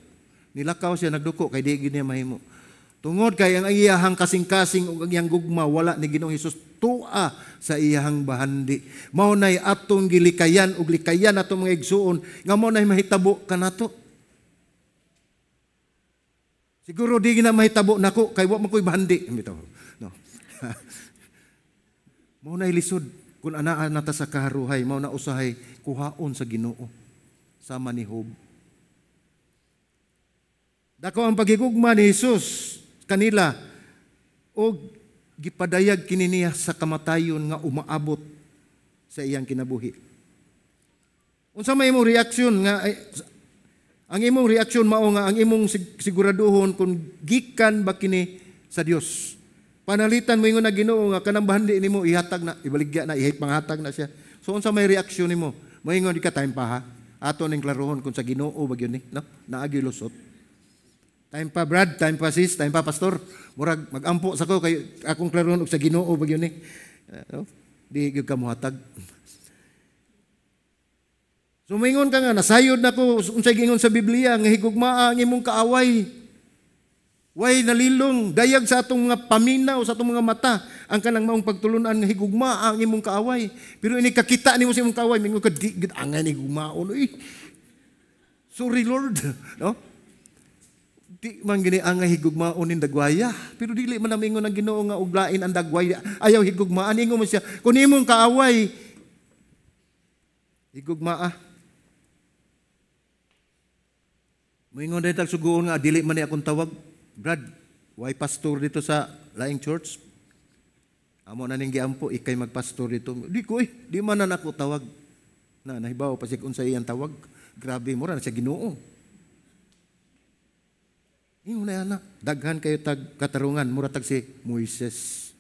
Nilakaw siya nagduko kay di gid niya mahimo. Tungod kay ang iyahang kasing-kasing ug ang iyang gugma wala ni Ginoong Hesus tua sa iyahang bahandi. Mao nay atong gilikayan ug likayan atong mga igsuon nga mao nay mahitabo kanato. Siguro di gina mahitabo nako kay wa man ko'y bahandi. Bitaw. No. Mao nay lisod kun anaa nata sa kaharuhay, mao na usahay kuhaon sa Ginoo sama ni Job. Dako ang pagigugma ni Hesus kanila og gipadayag kini niya sa kamatayon nga umaabot sa iyang kinabuhi. Unsa may imong reaksyon nga ay, ang imong reaksyon mao nga ang imong siguraduhon kung gikan ba kini sa Dios. Panalitan mo ingon na Ginoo nga kanang bahandi nimo ihatag na, ibaligya na, ihipanghatag na siya. So unsa may reaksyon nimo? Moingon di ka time pa ha. Ato ning klarohon kung sa Ginoo ba gyud ni, no? Naagi lusot. Time pa Brad, time pa sis, time pa pastor. Murag magampo sa ko kay akong klarohon og sa Ginoo ba gyud ni. No? Di gyud ka mohatag. So moingon ka nga nasayod nako unsay giingon sa Biblia nga higugmaa ang imong kaaway. Way nalilong dayag sa atong mga paminaw, sa atong mga mata ang kanang maong pagtulunan nga higugmaa ang imong kaaway. Pero ini kakita nimo sa imong kaaway, mingon ka di gid angay ni higugmaon oy. Sorry Lord, no? Di man gini angay higugmaon ning dagwaya, pero dili man namingon ang Ginoo nga uglain ang dagwaya. Ayaw higugmaan ingon mo siya kun imong kaaway higugmaa. Moingon dahil tag suguon nga dili man ni akong tawag. Brad, why pastor dito sa laing church? Amo na ning giampo ikay magpastor dito. Di ko di man na nako tawag. Na nahibaw pa siya unsa iyang tawag. Grabe mo ra na siya Ginoo. Ingon na ana, daghan kayo tag katarungan mura tag si Moises.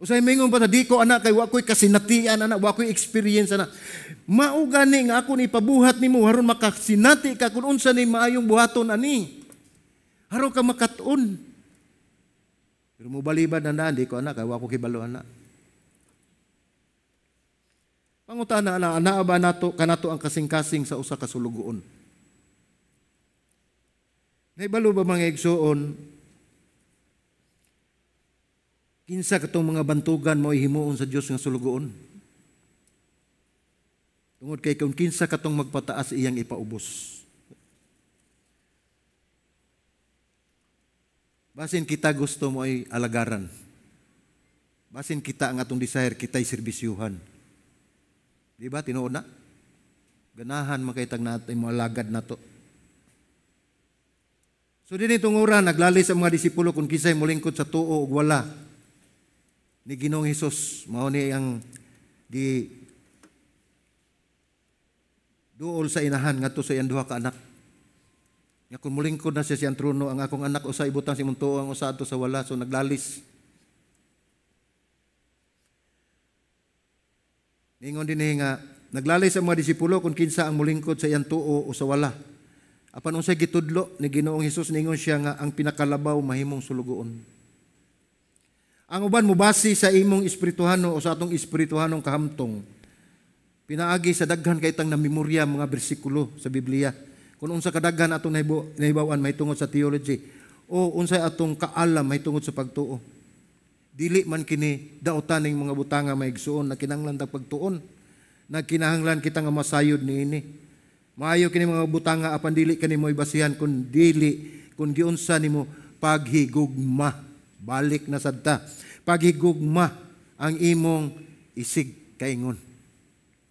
Usay mingon pa ta di ko ana kay wa ko'y kasinatian ana, wa ko'y experience ana. Mao gani nga ako ni pabuhat nimo aron makasinati ka kun unsa ni maayong buhaton ani. Aron ka makat-on. Pero mobalibad na na, di ko ana kay wa ko kibalo ana. Pangutana ana, ana ba nato kanato ang kasing-kasing sa usa ka sulugoon? Naibalo ba mga igsuon, kinsa katong mga bantugan mo himuon sa Dios nga sulugoon? Tungod kay kung kinsa katong magpataas iyang ipaubos. Basin kita gusto mo ay alagaran. Basin kita ang atong desire, kita'y serbisyuhan. Di ba? Tinuod na? Ganahan makitag natin mo alagad na to. So din itong ora, naglalis ang mga disipulo kung kisay mulingkod sa tuo ug wala ni Ginoong Hesus. Mao ni ang gi duol sa inahan ngadto sa iyang duha ka anak. Nga kung mulingkod na siya siyang trono, ang akong anak usa ibutang sa imong tuo, ang usa adto sa wala. So naglalis. Ningon din nga naglalis ang mga disipulo kung kinsa ang mulingkod sa iyang tuo o sa wala. Apan unsay gitudlo ni Ginoong Hesus, ningon siya nga ang pinakalabaw mahimong sulugoon. Ang uban mobase sa imong espirituhano o sa atong espirituhanong kahamtong. Pinaagi sa daghan kay tang namemorya mga bersikulo sa Biblia. Kung unsa kadaghan atong nahibaw-an mahitungod sa theology o unsay atong kaalam mahitungod sa pagtuo. Dili man kini daotan ning mga butanga maigsuon na kinahanglan tag pagtuon. Nagkinahanglan kita nga masayod niini. Maayo kini mga butanga apan dili kanimo ibasihan kun dili kun giunsa nimo paghigugma. Balik na sadta. Paghigugma ang imong isig kaingon.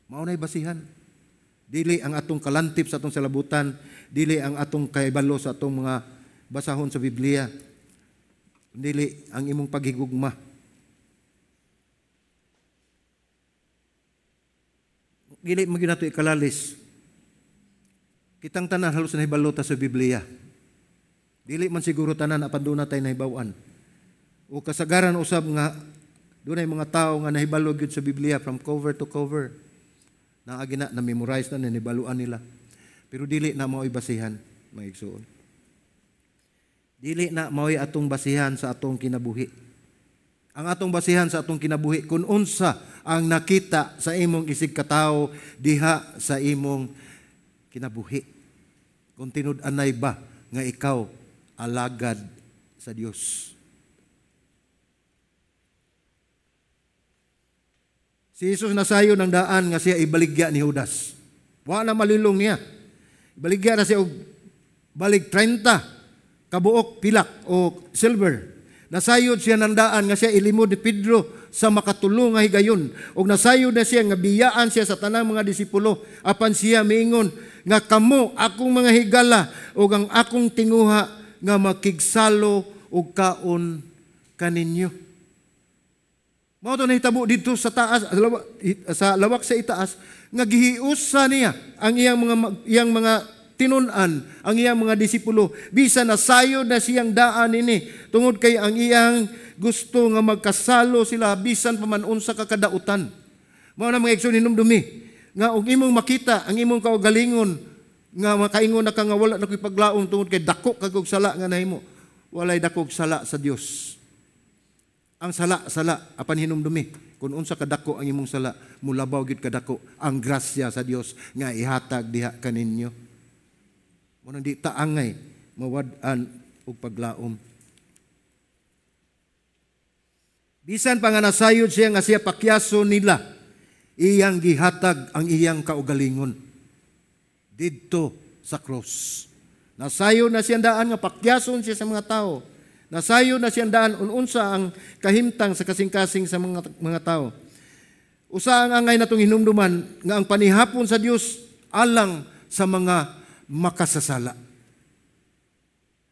Mao nay basihan. Dili ang atong kalantip sa atong salabutan, dili ang atong kaibalo sa atong mga basahon sa Biblia. Dili ang imong paghigugma. Dili mo gyud nato ikalalis. Kitang tanan halos nahibalo ta sa Biblia. Dili man siguro tanan apan doon natay nahibaw-an. O kasagaran usab nga dunay mga tawo nga nahibalo gyud sa Biblia from cover to cover. Naagi na, na-memorize na, nanibaluan nila. Pero dili na mao'y basihan, mga igsoon. Dili na mao'y atong basihan sa atong kinabuhi. Ang atong basihan sa atong kinabuhi, kung unsa ang nakita sa imong isig katawo diha sa imong kinabuhi. Kung tinud-anay ba nga ikaw alagad sa Dios. Si Jesus nasayo ng daan nga siya ibaligya ni Judas. Wa na malilong niya. Ibaligya na siya og balik 30 kabuok pilak o silver. Nasayod siya ng daan nga siya ilimod ni Pedro sa makatulo nga higayon. Og nasayod na siya nga biyaan siya sa tanang mga disipulo. Apan siya miingon nga kamo akong mga higala og ang akong tinguha nga makigsalo og kaon kaninyo. Mao to nahitabo didto sa taas, sa lawak sa itaas, nga gihiusa niya ang iyang mga tinun-an, ang iyang mga disipulo. Bisan nasayod na siyang daan ini, tungod kay ang iyang gusto nga magkasalo sila bisan pa man unsa ka kadautan. Mao na mga igsoon hinumdumi nga og imong makita ang imong kaugalingon nga makaingon na ka nga wala na ko'y paglaom tungod kay dako kag og sala nga nahimo. Walay dakog sala sa Dios. Ang sala, sala, apan hinumdumi. Kung unsa kadako ang imong sala, mulabaw gyud kadako ang grasya sa Dios nga ihatag diha kaninyo. Mo nang di taangay mawad-an og paglaom. Bisan pa nga nasayod siya nga siya pakyaso nila, iyang gihatag ang iyang kaugalingon didto sa cross. Nasayod na siyang daan nga pakyason siya sa mga tao. Nasayo na siyang daan ununsa ang kahimtang sa kasing-kasing sa mga tao. Usa ang angay natong hinumduman nga ang panihapon sa Dios alang sa mga makasasala.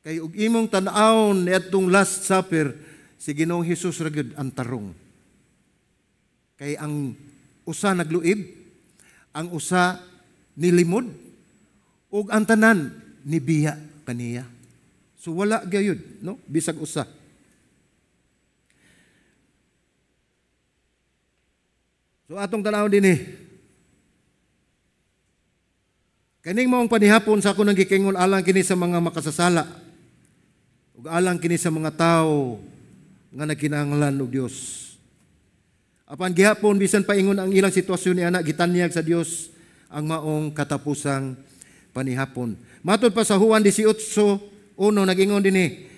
Kay og imong tan-awon niadtong Last Supper, si Ginoong Hesus ra gyud ang tarong. Kay ang usa nagluib, ang usa nilimod, ug ang tanan nibiya kaniya. So wala gayud, no? Bisag usa. So atong tan-awon dinhi. Kaning maong panihapon sa ako nang gikingon alang kini sa mga makasasala ug alang kini sa mga tawo nga nagkinahanglan og Dios. Apan gihapon bisan paingon ang ilang sitwasyon ni ana, gitanyag sa Dios ang maong katapusang panihapon. Matod pa sa Juan 18:1 nagingon dinhi,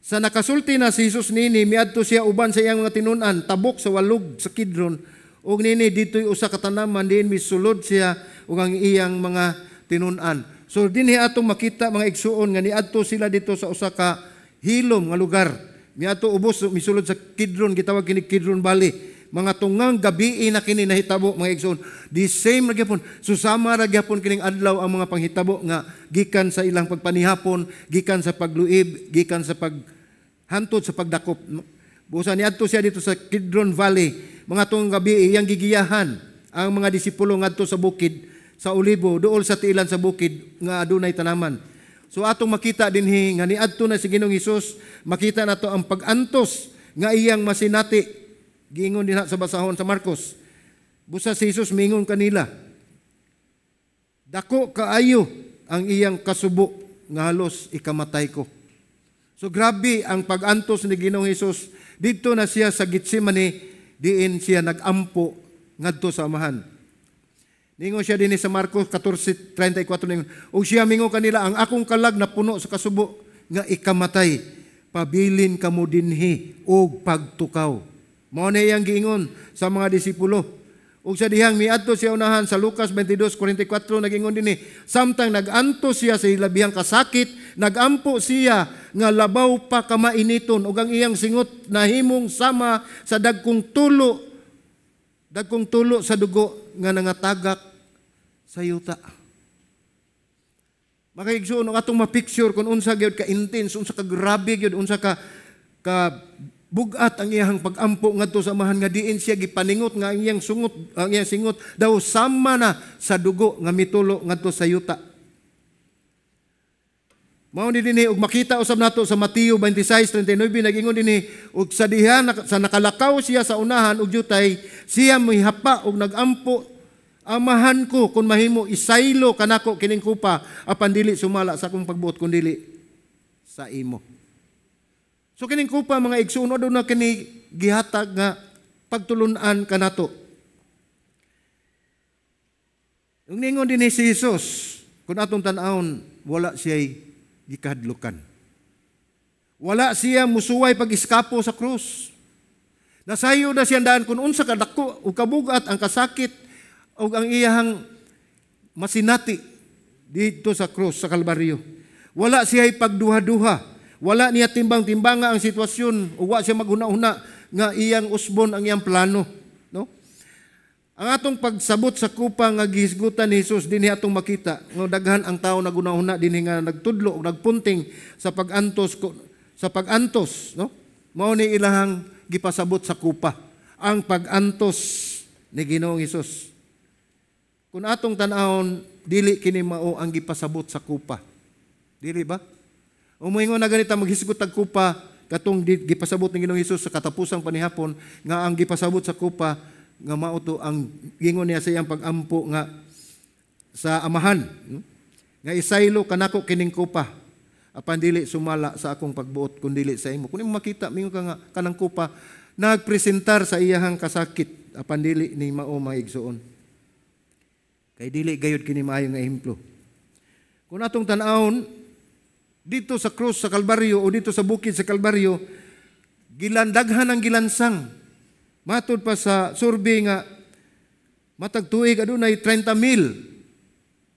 sa nakasulti na si Jesus nini, miadto siya uban sa iyang mga tinun-an tabok sa walog sa Kidron, ug nini dito'y usa ka tanaman diin misulod siya ug ang iyang mga tinun-an. So dinhi atong makita mga igsuon nga niadto sila dito sa usa ka hilom nga lugar. Miadto ubos misulod sa Kidron, gitawag kini Kidron Valley. Mga tungang gabi na kini nahitabo mga igsoon. The same ra gyapon, susama ra gyapon kining adlaw ang mga panghitabo nga gikan sa ilang pagpanihapon, gikan sa pagluib, gikan sa paghantod sa pagdakop. Busa niadto siya dito sa Kidron Valley. Mga tungang gabi iyang gigiyahan ang mga disipulo ngadto sa bukid sa Olibo, duol sa tiilan sa bukid nga adunay tanaman. So atong makita dinhi nga niadto na si Ginoong Hesus, makita nato ang pag-antos nga iyang masinati. Giingon dinha sa basahon sa Marcos. Busa si Jesus mingon kanila, dako kaayo ang iyang kasubo nga halos ikamatay ko. So grabe ang pag-antos ni Ginoong Hesus. Didto na siya sa Getsemane, diin siya nagampo ngadto sa Amahan. Ningon siya dinhi sa Marcos 14:34, ningon, ug siya mingon kanila, ang akong kalag napuno sa kasubo nga ikamatay, pabilin kamo dinhi og pagtukaw. Mao na iyang giingon sa mga disipulo. Ug sa dihang miadto siya unahan sa Lucas 22:44 nagingon dinhi, samtang nagantos siya sa ilabihang kasakit, nagampo siya nga labaw pa kamainiton ug ang iyang singot nahimong sama sa dagkong tulo sa dugo nga nangatagak sa yuta. Mga igsoon, ang atong ma-picture kung unsa gyud ka intense, unsa ka grabe gyud, unsa ka ka bugat ang iyang pagampo ngadto sa Amahan nga diin siya gipaningot nga ang iyang sungot, ang iyang singot daw sama na sa dugo nga mitulo ngadto sa yuta. Mao ni dinhi og makita usab nato sa Mateo 26:39, nag-ingon dinhi, og sa diha sa nakalakaw siya sa unahan og jutay siya mihapa og nagampo, "Amahan ko, kung mahimo isaylo kanako kining kupa, apan dili sumala sa akong pagbuot kundili sa imo." So kining kupa, mga igsoon, na kini gihatag nga pagtulunan kanato. Ug ningon dinhi si Jesus, kung atong tan-awon, wala siya gikahadlukan. Wala siya musuway pag-iskapo sa krus. Nasayo na siya daan kung unsa kadako ug kabugat ang kasakit ug ang iyahang masinati dito sa krus sa Kalbaryo. Wala siya pagduha-duha. Wala niya timbang-timbanga ang sitwasyon ug wa siya maghuna-huna nga iyang usbon ang iyang plano, no? Ang atong pagsabot sa kupa nga gihisgutan ni Jesus, dinhi atong makita nga daghan ang tawo naghuna-huna dinhi nga nagtudlo og nagpunting sa pagantos, no? Mao ni ilahang gipasabot sa kupa, ang pagantos ni Ginoong Hesus. Kung atong tan-awon, dili kini mao ang gipasabot sa kupa. Dili ba? O moingon na ganita maghisgot tag kupa katong gipasabot ni Ginoong Hesus sa katapusang panihapon, nga ang gipasabot sa kupa nga mao to ang gingon niya sa iyang pagampo nga sa Amahan, nga isaylo kanako kining kupa, apan dili sumala sa akong pagbuot kundili sa imo. Kung imo makita, mingon ka nga kanang kupa nagpresentar sa iyahang kasakit, apan dili ni mao, mga igsoon, kay dili gayud kini maayo nga ehemplo. Kung atong tan-awon dito sa krus sa Kalbaryo o dito sa bukid sa Kalbaryo, gilandaghan ang gilansang. Matod pa sa survey nga matag tuig adunay 30 mil.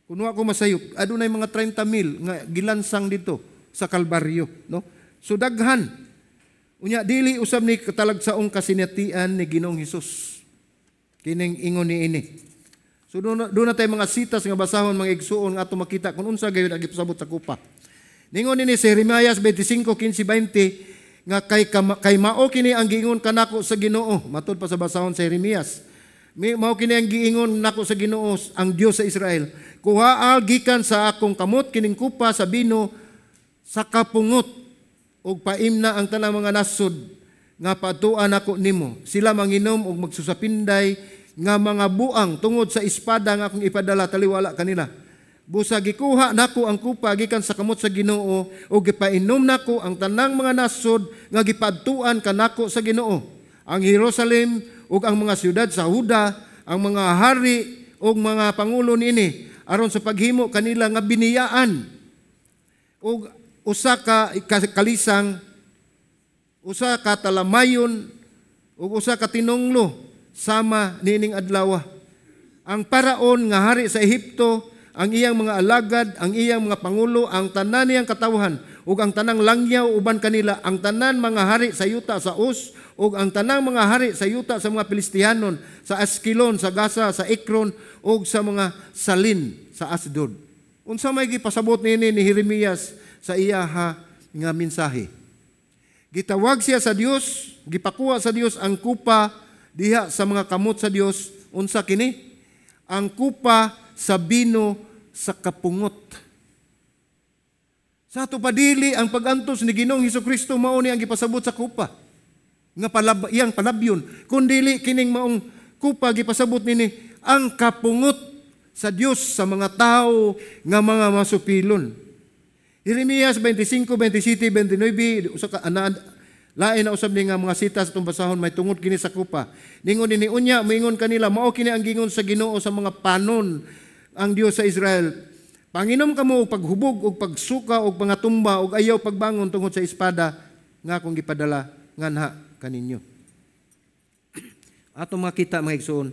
Kung wa ko masayop, adunay mga 30 mil nga gilansang dito sa Kalbaryo, no? So daghan. Unya dili usab ni katalagsaong kasinatian ni Ginoong Hesus kining ingon ni ini. So doon na tayo mga sitas nga basahon, mga igsuon, nga ato makita kung unsa gayud ang gipasabot sa kupa. Ningon nini si Jeremias 25:15-20 nga kay mao kini ang giingon kanako sa Ginoo, matod pa sa basahon sa Jeremias. Mao kini ang giingon nako sa Ginoo, ang Dios sa Israel. Kuhaa gikan sa akong kamot kining kupa sa bino sa kapungot ug paimna ang tanang mga nasod nga paadtuan nako nimo. Sila manginom ug magsusapinday nga mga buang tungod sa espada nga akong ipadala taliwala kanila. Busa gikuha nako ang kupa gikan sa kamot sa Ginoo ug gipainom nako ang tanang mga nasod nga gipaadtuan kanako sa Ginoo. Ang Jerusalem ug ang mga syudad sa Huda, ang mga hari ug mga pangulo niini, aron sa paghimo kanila nga biniyaan ug usa ka kalisang, usa ka talamayon ug usa ka tinunglo sama niining adlaw. Ang paraon nga hari sa Ehipto, ang iyang mga alagad, ang iyang mga pangulo, ang tanan niyang katawhan, ug ang tanang langyaw uban kanila, ang tanan mga hari sa yuta sa Us, ug ang tanang mga hari sa yuta sa mga Filistianon, sa Askelon, sa Gaza, sa Ekron, ug sa mga salin sa Asdod. Unsa may gipasabot niini ni Jeremias sa iyaha nga mensahe? Gitawag siya sa Dios, gipakuha sa Dios ang kupa diha sa mga kamot sa Dios. Unsa kini? Ang kupa sa bino sa kapungot. Sa ato padili ang pagantos ni Ginoong Hesukristo mao ni ang gipasabot sa kupa nga iyang palabyon, kun dili kining maong kupa gipasabot nini ang kapungot sa Dios sa mga tao nga mga masupilon. Jeremias 25, 27, 29, usa ka lain na usab ni nga mga sita sa itong basahon may tungod kini sa kupa. Ningon nini, unya moingon kanila, mao kini ang gingon sa Ginoo sa mga panon, ang Dios sa Israel. Panginom kamo og paghubog og pagsuka og pangatumba og ayaw pagbangon tungod sa espada nga akong gipadala nganha kaninyo. Atong makita, mga igsoon,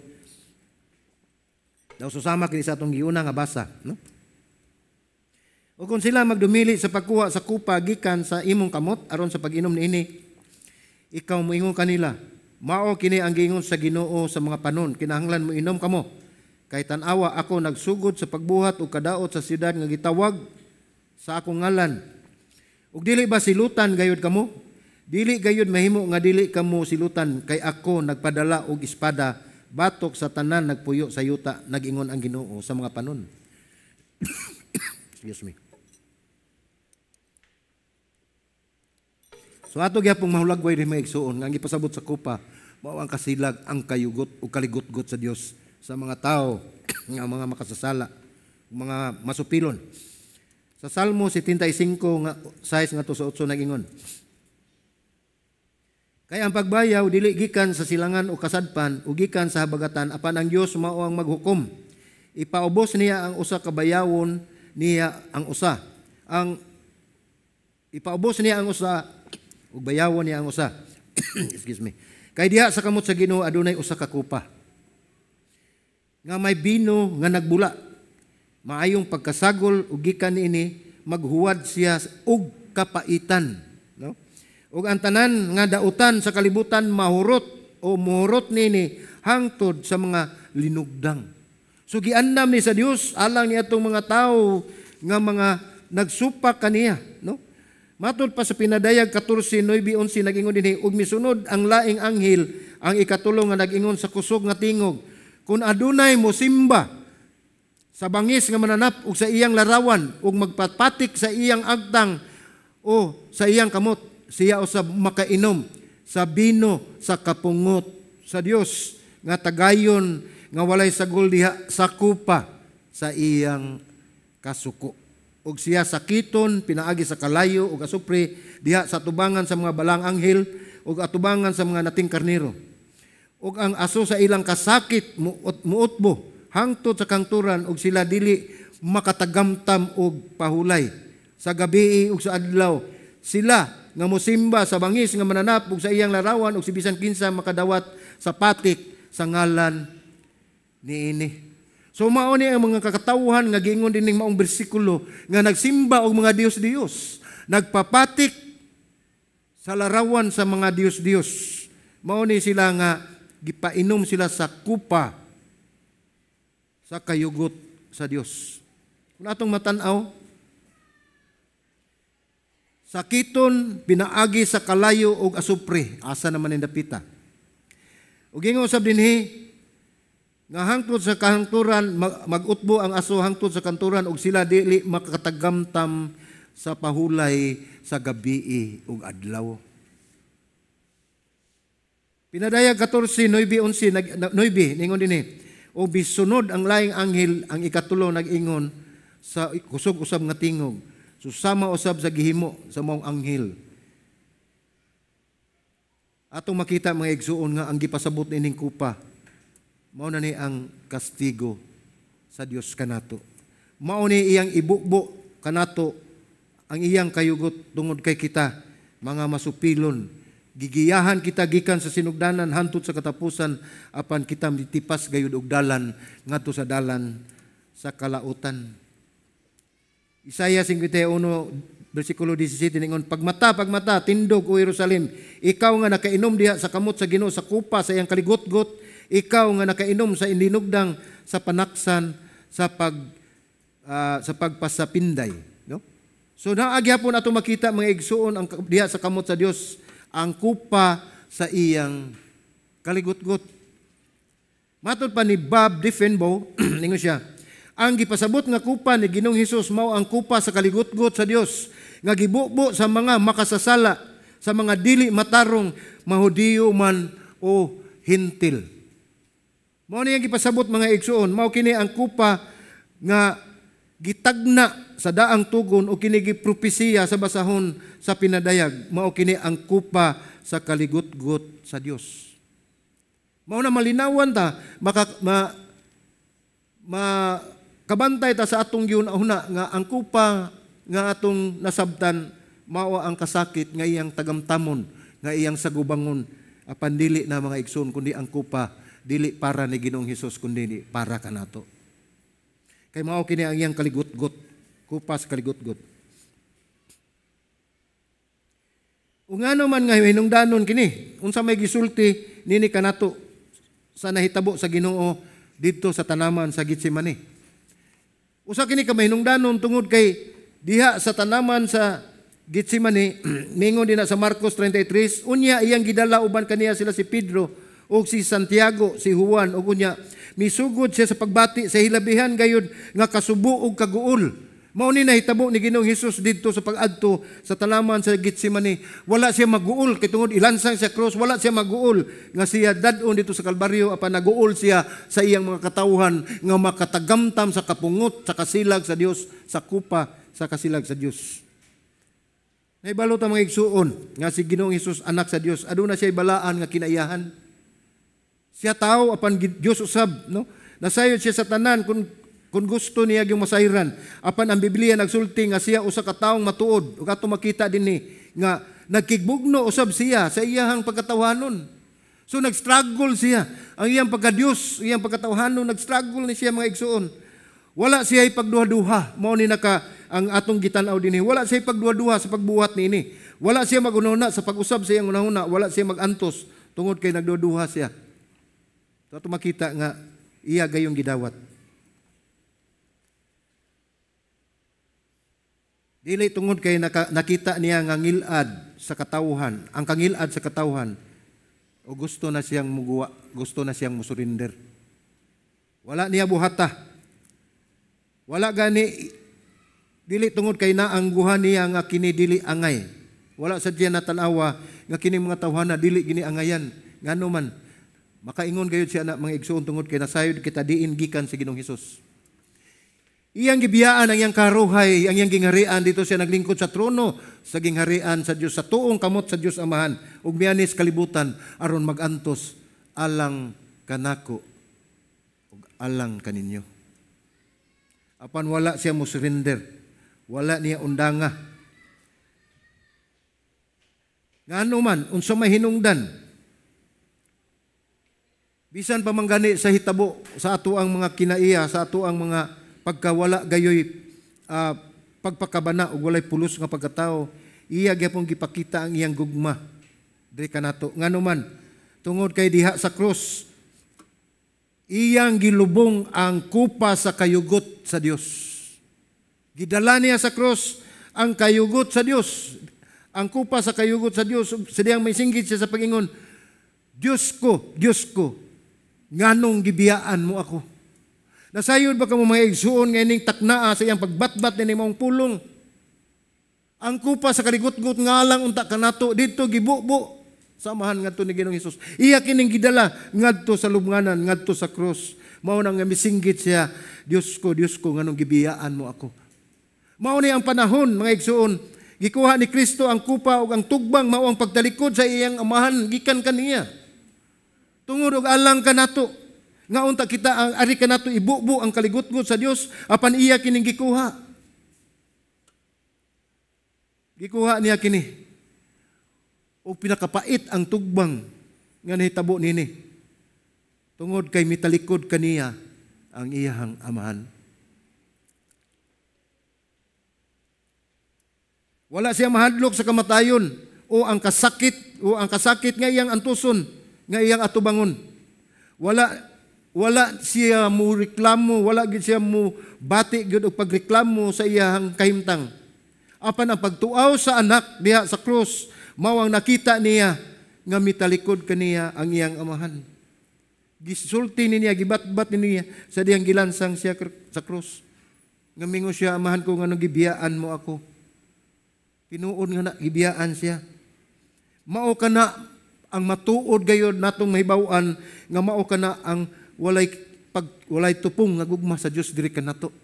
daw susama kini sa atong giuna nga basa, no? O kung sila magdumili sa pagkuha sa kupa gikan sa imong kamot aron sa pag-inom niini, ikaw moingon kanila, mao kini ang giingon sa Ginoo sa mga panon, kinahanglan mo inom kamo. Kay tan-awa, ako nagsugod sa pagbuhat og kadaot sa siyudad nga gitawag sa akong ngalan. Ug dili ba silutan gayud kamo? Dili gayud mahimo nga dili kamo silutan, kay ako nagpadala og espada batok sa tanan nagpuyo sa yuta, nag-ingon ang Ginoo sa mga panon. Excuse me. So ato gyapong mahulagway rin mga igsuon nga ang gipasabot sa kupa mao ang kasilag, ang kayugot o kaligutgot sa Dios sa mga tao nga mga makasasala, mga masupilon. Sa Salmo 75 nga 6 ngadto sa 8 nag-ingon, kay ang pagbayaw dili gikan sa silangan o kasadpan o gikan sa habagatan, apan ang Dios mao ang maghukom. Ipaubos niya ang usa ka bayawon niya ang usa. Ang ipaubos niya ang usa ug bayawon niya ang usa. Excuse me. Kay diha sa kamot sa Ginoo adunay usa ka kupa nga may bino nga nagbula. Maayong pagkasagol ug gikan niini maghuwad siya og kapaitan, no? Ug ang tanan nga dautan sa kalibutan mahurot o muhurot niini hangtod sa mga linugdang. So giandam ni sa Dios alang ni atong mga tawo nga mga nagsupak kaniya, no? Matod pa sa Pinadayag 14:9-11 nag-ingon dinhi, ug misunod ang laing anghel ang ikatulo nga nag-ingon sa kusog nga tingog, kun adunay mosimba sa bangis nga mananap ug sa iyang larawan ug magpapatik sa iyang agtang o sa iyang kamot, siya usab makainom sa bino sa kapungot sa Dios nga tagayon nga walay sagol diha sa kupa sa iyang kasuko. Ug siya sakiton pinaagi sa kalayo ug asupre diha sa tubangan sa mga balang anghel ug atubangan sa mga nating karnero. Ug ang aso sa ilang kasakit muutbo hangtod sa kangturan, ug sila dili makatagamtam og pahulay. Sa gabi ug sa adlaw sila nga mosimba sa bangis nga mananap ug sa iyang larawan ug si bisan kinsa makadawat sa patik sa ngalan niini. So mao ni ang mga kakatawhan nga giingon dining maong bersikulo nga nagsimba og mga dios-dios, nagpapatik sa larawan sa mga dios-dios. Mao ni sila nga gipainom sila sa kupa sa kayugot sa Dios. Kung atong matan-aw, sakiton pinaagi sa kalayo og asupre, asa naman ni dapita. Ug ingon usab dinhi nga hangtod sa kahangturan magutbo ang aso hangtod sa kanturan ug sila dili makatagamtam sa pahulay sa gabii ug adlaw. Pinadayag 14:9-11 9 ningon dinhi, o bisunod ang laing anghel ang ikatulo nag-ingon sa kusog usab nga tingog, susama usab sa gihimo sa maong anghel. Atong makita mga igsuon nga ang gipasabot nining kupa mao na ni ang kastigo sa Dios kanato. Mao ni iyang ibukbo kanato ang iyang kayugot tungod kay kita mga masupilon. Gigiyahan kita gikan sa sinugdanan hantod sa katapusan, apan kita mitipas gayud og dalan ngadto sa dalan sa kalautan. Isaiah 51 bersikulo 17 ningon, pagmata, pagmata, tindog o Jerusalem, ikaw nga nakainom diha sa kamot sa Ginoo sa kupa sa iyang kaligotgot, ikaw nga nakainom sa indinugdang sa panaksan sa pagpasapinday, no? So naagyapon ato makita mga igsuon ang diha sa kamot sa Dios ang kupa sa iyang kaligutgot. Matod pa ni Bob Defenbaugh, ningon siya, ang gipasabot nga kupa ni Ginoong Hesus mao ang kupa sa kaligutgot sa Dios nga gibubo sa mga makasasala, sa mga dili matarong, mahudiyo man o hintil. Mao ni ang gipasabot mga igsuon, mao kini ang kupa nga gitagna sa daang tugon o kini gipropesiya sa basahon sa pinadayag, mao kini ang kupa sa kaligutgot sa Dios. Mao na malinawan ta, kabantay ta sa atong giuna-una nga ang kupa nga atong nasabtan mao ang kasakit nga iyang tagamtamon, nga iyang sagubangon, apan dili na mga igsoon kundi ang kupa dili para ni Ginoong Hesus kundi para kanato. Kay mao kini ang iyang kaligutgot, kupa sa kaligutgot. Ug ngano man nga hinungdanon kini, unsa may gisulti nini kanato sa nahitabo sa Ginoo didto sa tanaman sa Getsemane. Usa kini ka mahinungdanon tungod kay diha sa tanaman sa Getsemane, mingon din na sa Marcos 33, unya iyang gidala uban kaniya sila si Pedro ug si Santiago, si Juan, ug unya misugod siya sa pagbati sa hilabihan gayud nga kasubo ug kaguol. Mao ni nahitabo ni Ginoong Hesus didto sa pag-adto sa tanaman sa Getsemane. Wala siya maguol kay tungod ilansang sa cross, wala siya maguol nga siya dad-on dito sa Kalbaryo, apan naguol siya sa iyang mga katawhan nga makatagamtam sa kapungot sa kasilag sa Dios, sa kupa sa kasilag sa Dios. Naibalo ta, mga igsuon, nga si Ginoong Hesus anak sa Dios, aduna siya balaan nga kinaiyahan. Siya tao apan Dios usab, no? Nasayod siya sa tanan kung gusto niya yung masayran. Apan ang Biblia nagsulti nga siya usa ka taong matuod. Ug ato makita dinhi nga nagkigbugno usab siya sa iyahang pagkatawhanon. So nag-struggle siya. Ang iyang pagka-Dios, iyang pagkatawhanon, nag-struggle ni siya, mga igsuon. Wala siya ipagduha-duha. Mao ni naka ang atong gitan-aw dinhi. Wala siya ipagduha-duha sa pagbuhat niini. Wala siya magununa sa pag-usab sa iyang hunahuna. Wala siya magantos tungod kay nagduha siya. So ato makita nga iya gayong gidawat. Dili tungod kay nakita niya nga ngilad sa katawhan, ang kangilad sa katawhan, o gusto na siyang muguwa, gusto na siyang musurrender. Wala niya buhata. Wala gani, dili tungod kay naangguhan niya nga kini dili angay. Wala sa diya natanawa nga kini mga tawhana dili gini angayan. Ngano man makaingon gayud siya na, mga igsuon, tungod kay nasayod kita diin gikan sa Ginoong Hesus. Iyang gibiyaan ang iyang karuhay, ang iyang gingharian, dito siya naglingkod sa trono sa gingharian sa Dios, sa tuong kamot sa Dios Amahan, ug mianis kalibutan aron magantos alang kanako ug alang kaninyo. Apan wala siya mo surrender. Wala niya undanga. Ngano man, unsa may hinungdan, bisan pa man gani sa hitabo sa ato ang mga kinaiya, sa ato ang mga pagkawala gayoy pagpakabana ug walay pulos nga pagkatao, iya gyapon gipakita ang iyang gugma diri kanato. Ngano man, tungod kay diha sa krus iyang gilubong ang kupa sa kayugot sa Dios. Gidala niya sa krus ang kayugot sa Dios, ang kupa sa kayugot sa Dios. Sa diyang may singgit siya sa pagingon, "Dios ko, Dios ko, nganong gibiyaan mo ako?" Nasayod ba kamo, mga igsuon, nga ining taknaa sa iyang pagbatbat ni maong pulong? Ang kupa sa kaligutgut nga lang unta kanato dito gibubo samahan ngadto ni Ginoong Hesus. Iya kining gidala ngadto sa lubnganan, ngadto sa krus. Mao nang nga misinggit siya, "Dios ko, Dios ko, nganong gibiyaan mo ako?" Mao ni ang panahon, mga igsuon, gikuha ni Kristo ang kupa ug ang tugbang mao ang pagtalikod sa iyang amahan gikan kaniya. Tungod og alang kanato, nga unta kita ang ari kanato ibubo ang kaligutgot sa Dios, apan iya kining gikuha. Gikuha niya kini. Og pinakapait ang tugbang nga nahitabo nini. Tungod kay mitalikod kaniya ang iyahang amahan. Wala siya mahadlok sa kamatayon o ang kasakit nga iyang antuson, nga iyang atubangon. Wala wala siya mo reklamo, wala gid siya mo bati gyud og pagreklamo sa iyang kahimtang. Apan ang pagtuaw sa anak diha sa krus, mao ang nakita niya nga mitalikod kaniya ang iyang amahan. Gisulti ni niya, gibatbat ni niya sa diyang gilansang siya sa krus. Nga mingon siya, "Amahan ko, nganong gibiyaan mo ako?" Tinuod nga na gibiyaan siya. Mao kana ang matuod gayod natong mahibaw-an nga mao kana ang walay tupong nga gugma sa Dios diri kanato.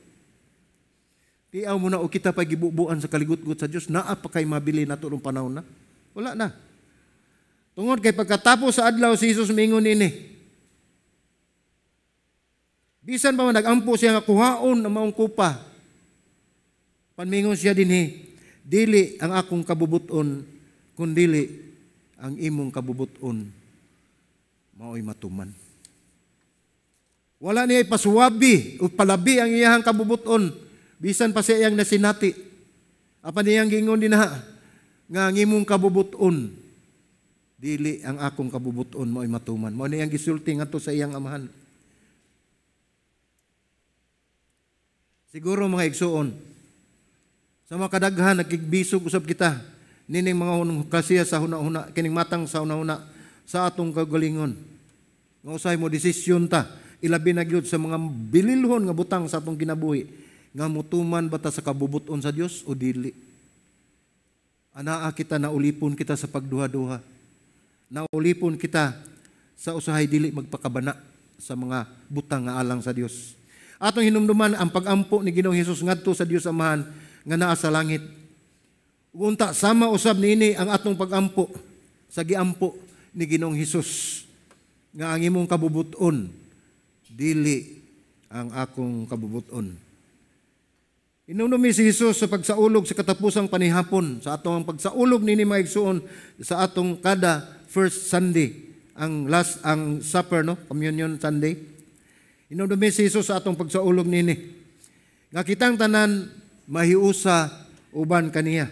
Tiaw mo na o kita pa gibubuan sa kaligutgot sa Dios, naa pa kay mabili nato rong panahon na? Wala na. Tungod kay pagkatapos sa adlaw si Jesus mingon ini. Bisan pa man nagampo siya nga kuhaon ang maong kupa. Panmingon siya dinhi, "Dili ang akong kabubuton, kundili ang imong kabubuton mao'y matuman." Wala niya ipasuwabi o palabi ang iyahang kabubuton bisan pa siya iyang nasinati. Apan iyang gingon dinha nga ang imong kabubuton, dili ang akong kabubuton, mao'y matuman. Mao ni iyang gisulti ngadto sa iyang amahan. Siguro, mga igsuon, sa mga kadaghan nagkigbisog usab kita nining mga kasiya sa huna-huna, kining matang sa huna-huna sa atong kagalingon. Nga usahay mo desisyon ta, ilabi na gyud sa mga bililhon nga butang sa atong kinabuhi, nga mutuman ba ta sa kabubuton sa Dios o dili. Anaa kita, naulipon kita sa pagduha-duha. Naulipon kita sa usahay dili magpakabana sa mga butang nga alang sa Dios. Atong hinumduman ang pagampo ni Ginoong Hesus ngadto sa Dios Amahan nga naa sa langit. Unta sama usab niini ang atong pagampo sa giampo ni Ginoong Hesus nga ang imong kabubuton, dili ang akong kabubuton. Hinumdumi si Jesus sa pagsaulog sa katapusang panihapon, sa atong pagsaulog nini, mga igsuon, sa atong kada first Sunday, ang last, ang supper, no, Communion Sunday. Hinumdumi si Jesus sa atong pagsaulog nini nga kitang tanan mahiusa uban kaniya.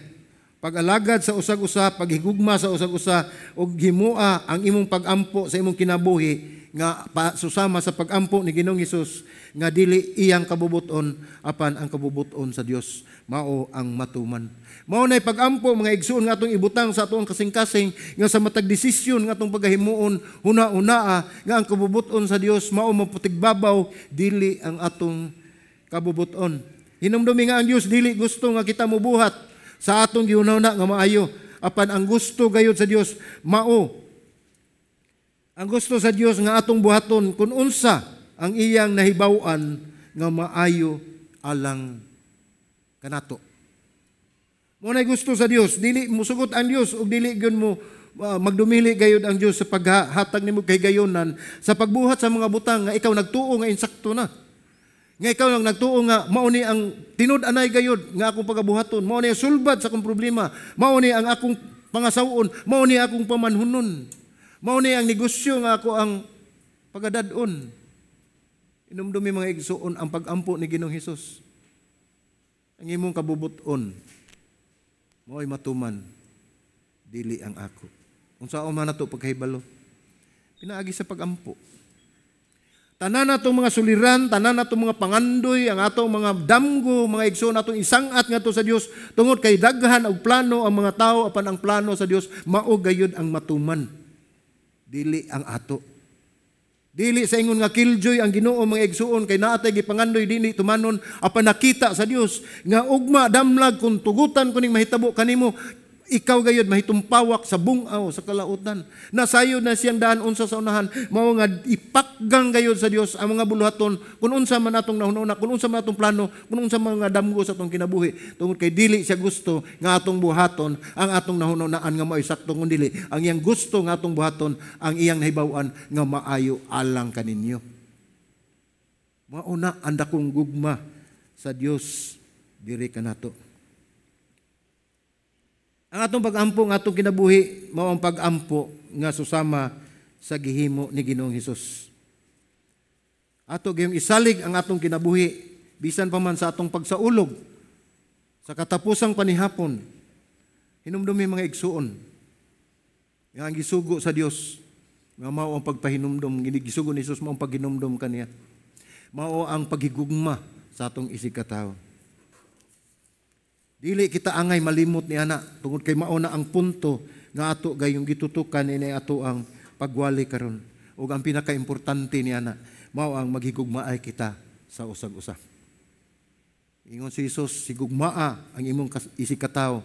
Pag-alagad sa usag-usa, paghigugma sa usag-usa, ug himua ang imong pagampo sa imong kinabuhi nga susama sa pagampo ni Ginoong Hesus nga dili iyang kabubuton apan ang kabubuton sa Dios mao ang matuman. Mao nay pagampo, mga igsuon, nga atong ibutang sa atong kasing-kasing nga sa matag desisyon nga atong pagahimuon, huna-hunaa nga ang kabubuton sa Dios mao maputigbabaw, dili ang atong kabubuton. Hinumdumi nga ang Dios dili gusto nga kita mobuhat sa atong gihuna-huna nga maayo, apan ang gusto gayud sa Dios, mao ang gusto sa Dios nga atong buhaton kung unsa ang iyang nahibaw-an nga maayo alang kanato. Mao nay gusto sa Dios. Dili musugot ang Dios ug dili gyud mo magdumili gayud ang Dios sa paghatag nimo kahigayonan sa pagbuhat sa mga butang nga ikaw nagtuo nga insakto na. Nga ikaw lang nagtuo nga mao ni ang tinud-anay gayud nga akong pagabuhaton, mao ni ang sulbad sa akong problema, mao ni ang akong pangasaw-on, mao ni akong pamanhunon. Mao ni ang negosyo nga ako ang pagadad-on. Hinumdumi, mga igsuon, ang pagampo ni Ginoong Hesus. Ang imong kabubuton mao'y matuman, dili ang ako. Unsaon man nato pagkahibalo? Pinaagi sa pagampo. Tanan natong mga suliran, tanan natong mga pangandoy, ang atong mga damgo, mga igsoon, atong isangat ngadto sa Dios tungod kay daghan og plano ang mga tao, apan ang plano sa Dios mao gayud ang matuman. Dili ang ato. Dili sa ingon nga killjoy ang Ginoo, mga igsuon, kay naa tay gipangandoy dili tumanon, apan nakita sa Dios nga ugma damlag kung tugutan kuning mahitabo kanimo, ikaw gayud mahitumpawak sa bungaw sa kalautan. Nasayod na siyang daan unsa sa unahan, mao nga ipakgang gayud sa Dios ang mga buluhaton kung unsa man atong nahuna, kung unsa man atong plano, kung unsa man nga damgo sa atong kinabuhi, tungod kay dili siya gusto nga atong buhaton ang atong nahununaan nga mao'y sakto, kun dili ang iyang gusto nga atong buhaton ang iyang nahibaw-an nga maayo alang kaninyo. Mao na ang dakong gugma sa Dios diri kanato. Ang atong pag-ampo nga atong kinabuhi mao ang pag-ampo nga susama sa gihimo ni Ginoong Hesus. Ato gayong isalig ang atong kinabuhi bisan pa man sa atong pagsaulog sa katapusang panihapon. Hinumdumi, mga igsuon, nga ang gisugo sa Dios nga mao ang pagpahinumdom, gisugo ni Jesus mao ang paghinumdom kaniya. Mao ang paghigugma sa atong isig katawo. Dili kita angay malimot ni ana tungod kay mao na ang punto nga ato gayong gitutukan ini ato ang pagwali karon. Ug ang pinakaimportante ni ana mao ang maghigugmaay kita sa usag-usa. Ingon si Jesus, "Higugmaa ang imong isig katawo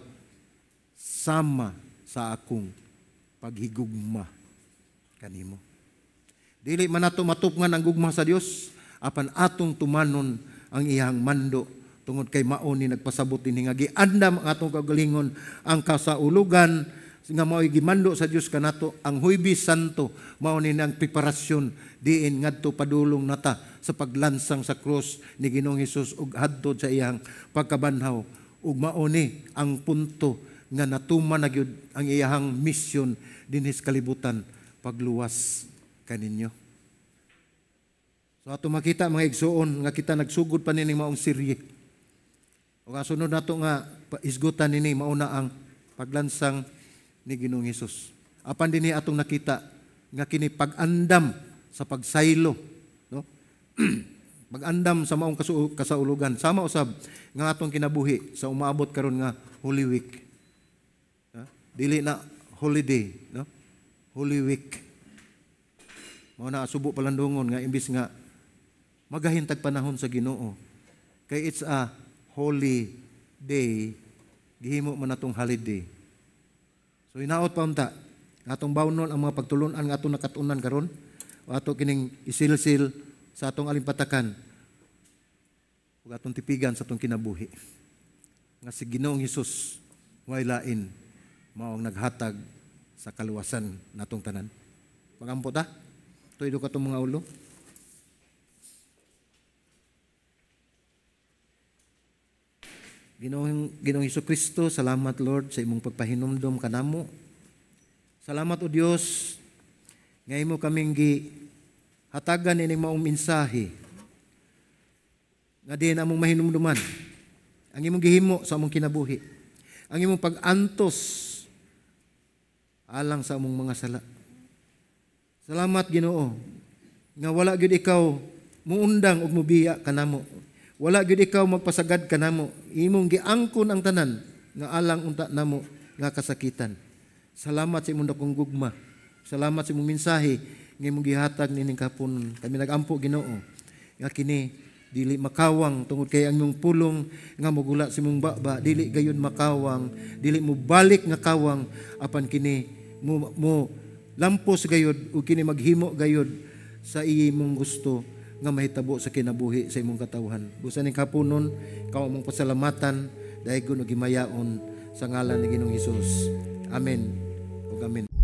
sama sa akong paghigugma kanimo." Dili man nato matupngan ang gugma sa Dios, apan atong tumanon ang iyang mando tungod kay mao ni nagpasabot dinhi nga giandam ang atong kaugalingon ang kasaulugan nga mao'y gimando sa Dios kanato. Ang Huwebes Santo mao ni ang preparasyon diin ngadto padulong nata sa paglansang sa krus ni Ginoong Hesus ug hadtod sa iyang pagkabanhaw, ug mao ni ang punto nga natuman na gyud ang iyahang misyon dinhi sa kalibutan, pagluwas kaninyo. So ato makita, mga igsuon, nga kita nagsugod pa nining maong serye. Ug ang sunod nato nga isgutan nini mao na ang paglansang ni Ginoong Hesus. Apan dinhi atong nakita nga kini pag-andam sa pagsaylo, no? Pag-andam sa maong kasaulugan, sama usab nga atong kinabuhi sa umaabot karon nga Holy Week. Ha? Dili na holiday, no? Holy Week. Mao na subo palandungon nga imbis nga magahintag panahon sa Ginoo, kay it's a holy day, gihimo man atong holiday. So hinaot pa unta atong bawnon ang mga pagtulunan nga atong nakatunan karon, o ato kining isilsil sa atong alimpatakan ug atong tipigan sa atong kinabuhi nga si Ginoong Hesus way lain, mao ang naghatag sa kaluwasan natong tanan. Magampo ta. Tuido ka itong mga ulo. Ginoong Hesus Kristo, salamat, Lord, sa imong pagpahinumdom kanamo. Salamat, O Dios, nga imo kaming gi hatagan ining maong mensahe nga diin among mahinumduman ang imong gihimo sa among kinabuhi, ang imong pag-antos alang sa among mga sala. Salamat, Ginoo, nga wala gyud ikaw muundang ug mubiya kanamo. Wala gyud ikaw magpasagad kanamo. Imong giangkon ang tanan nga alang unta namo nga kasakitan. Salamat sa imong dakong gugma. Salamat sa imong mensahe nga imong gihatag nining kapon. Kami nagampo, Ginoo, nga kini dili makawang tungod kay ang imong pulong nga mogula sa imong baba dili gayon makawang, dili mo balik nga kawang, apan kini mo lampos gayod ug kini maghimo gayod sa imong gusto nga mahitabo sa kinabuhi sa imong katawhan. Busa ning kapunon, ikaw among pasalamatan, daygon ug himayaon sa ngalan ni Ginoong Hesus. Amen ug amen.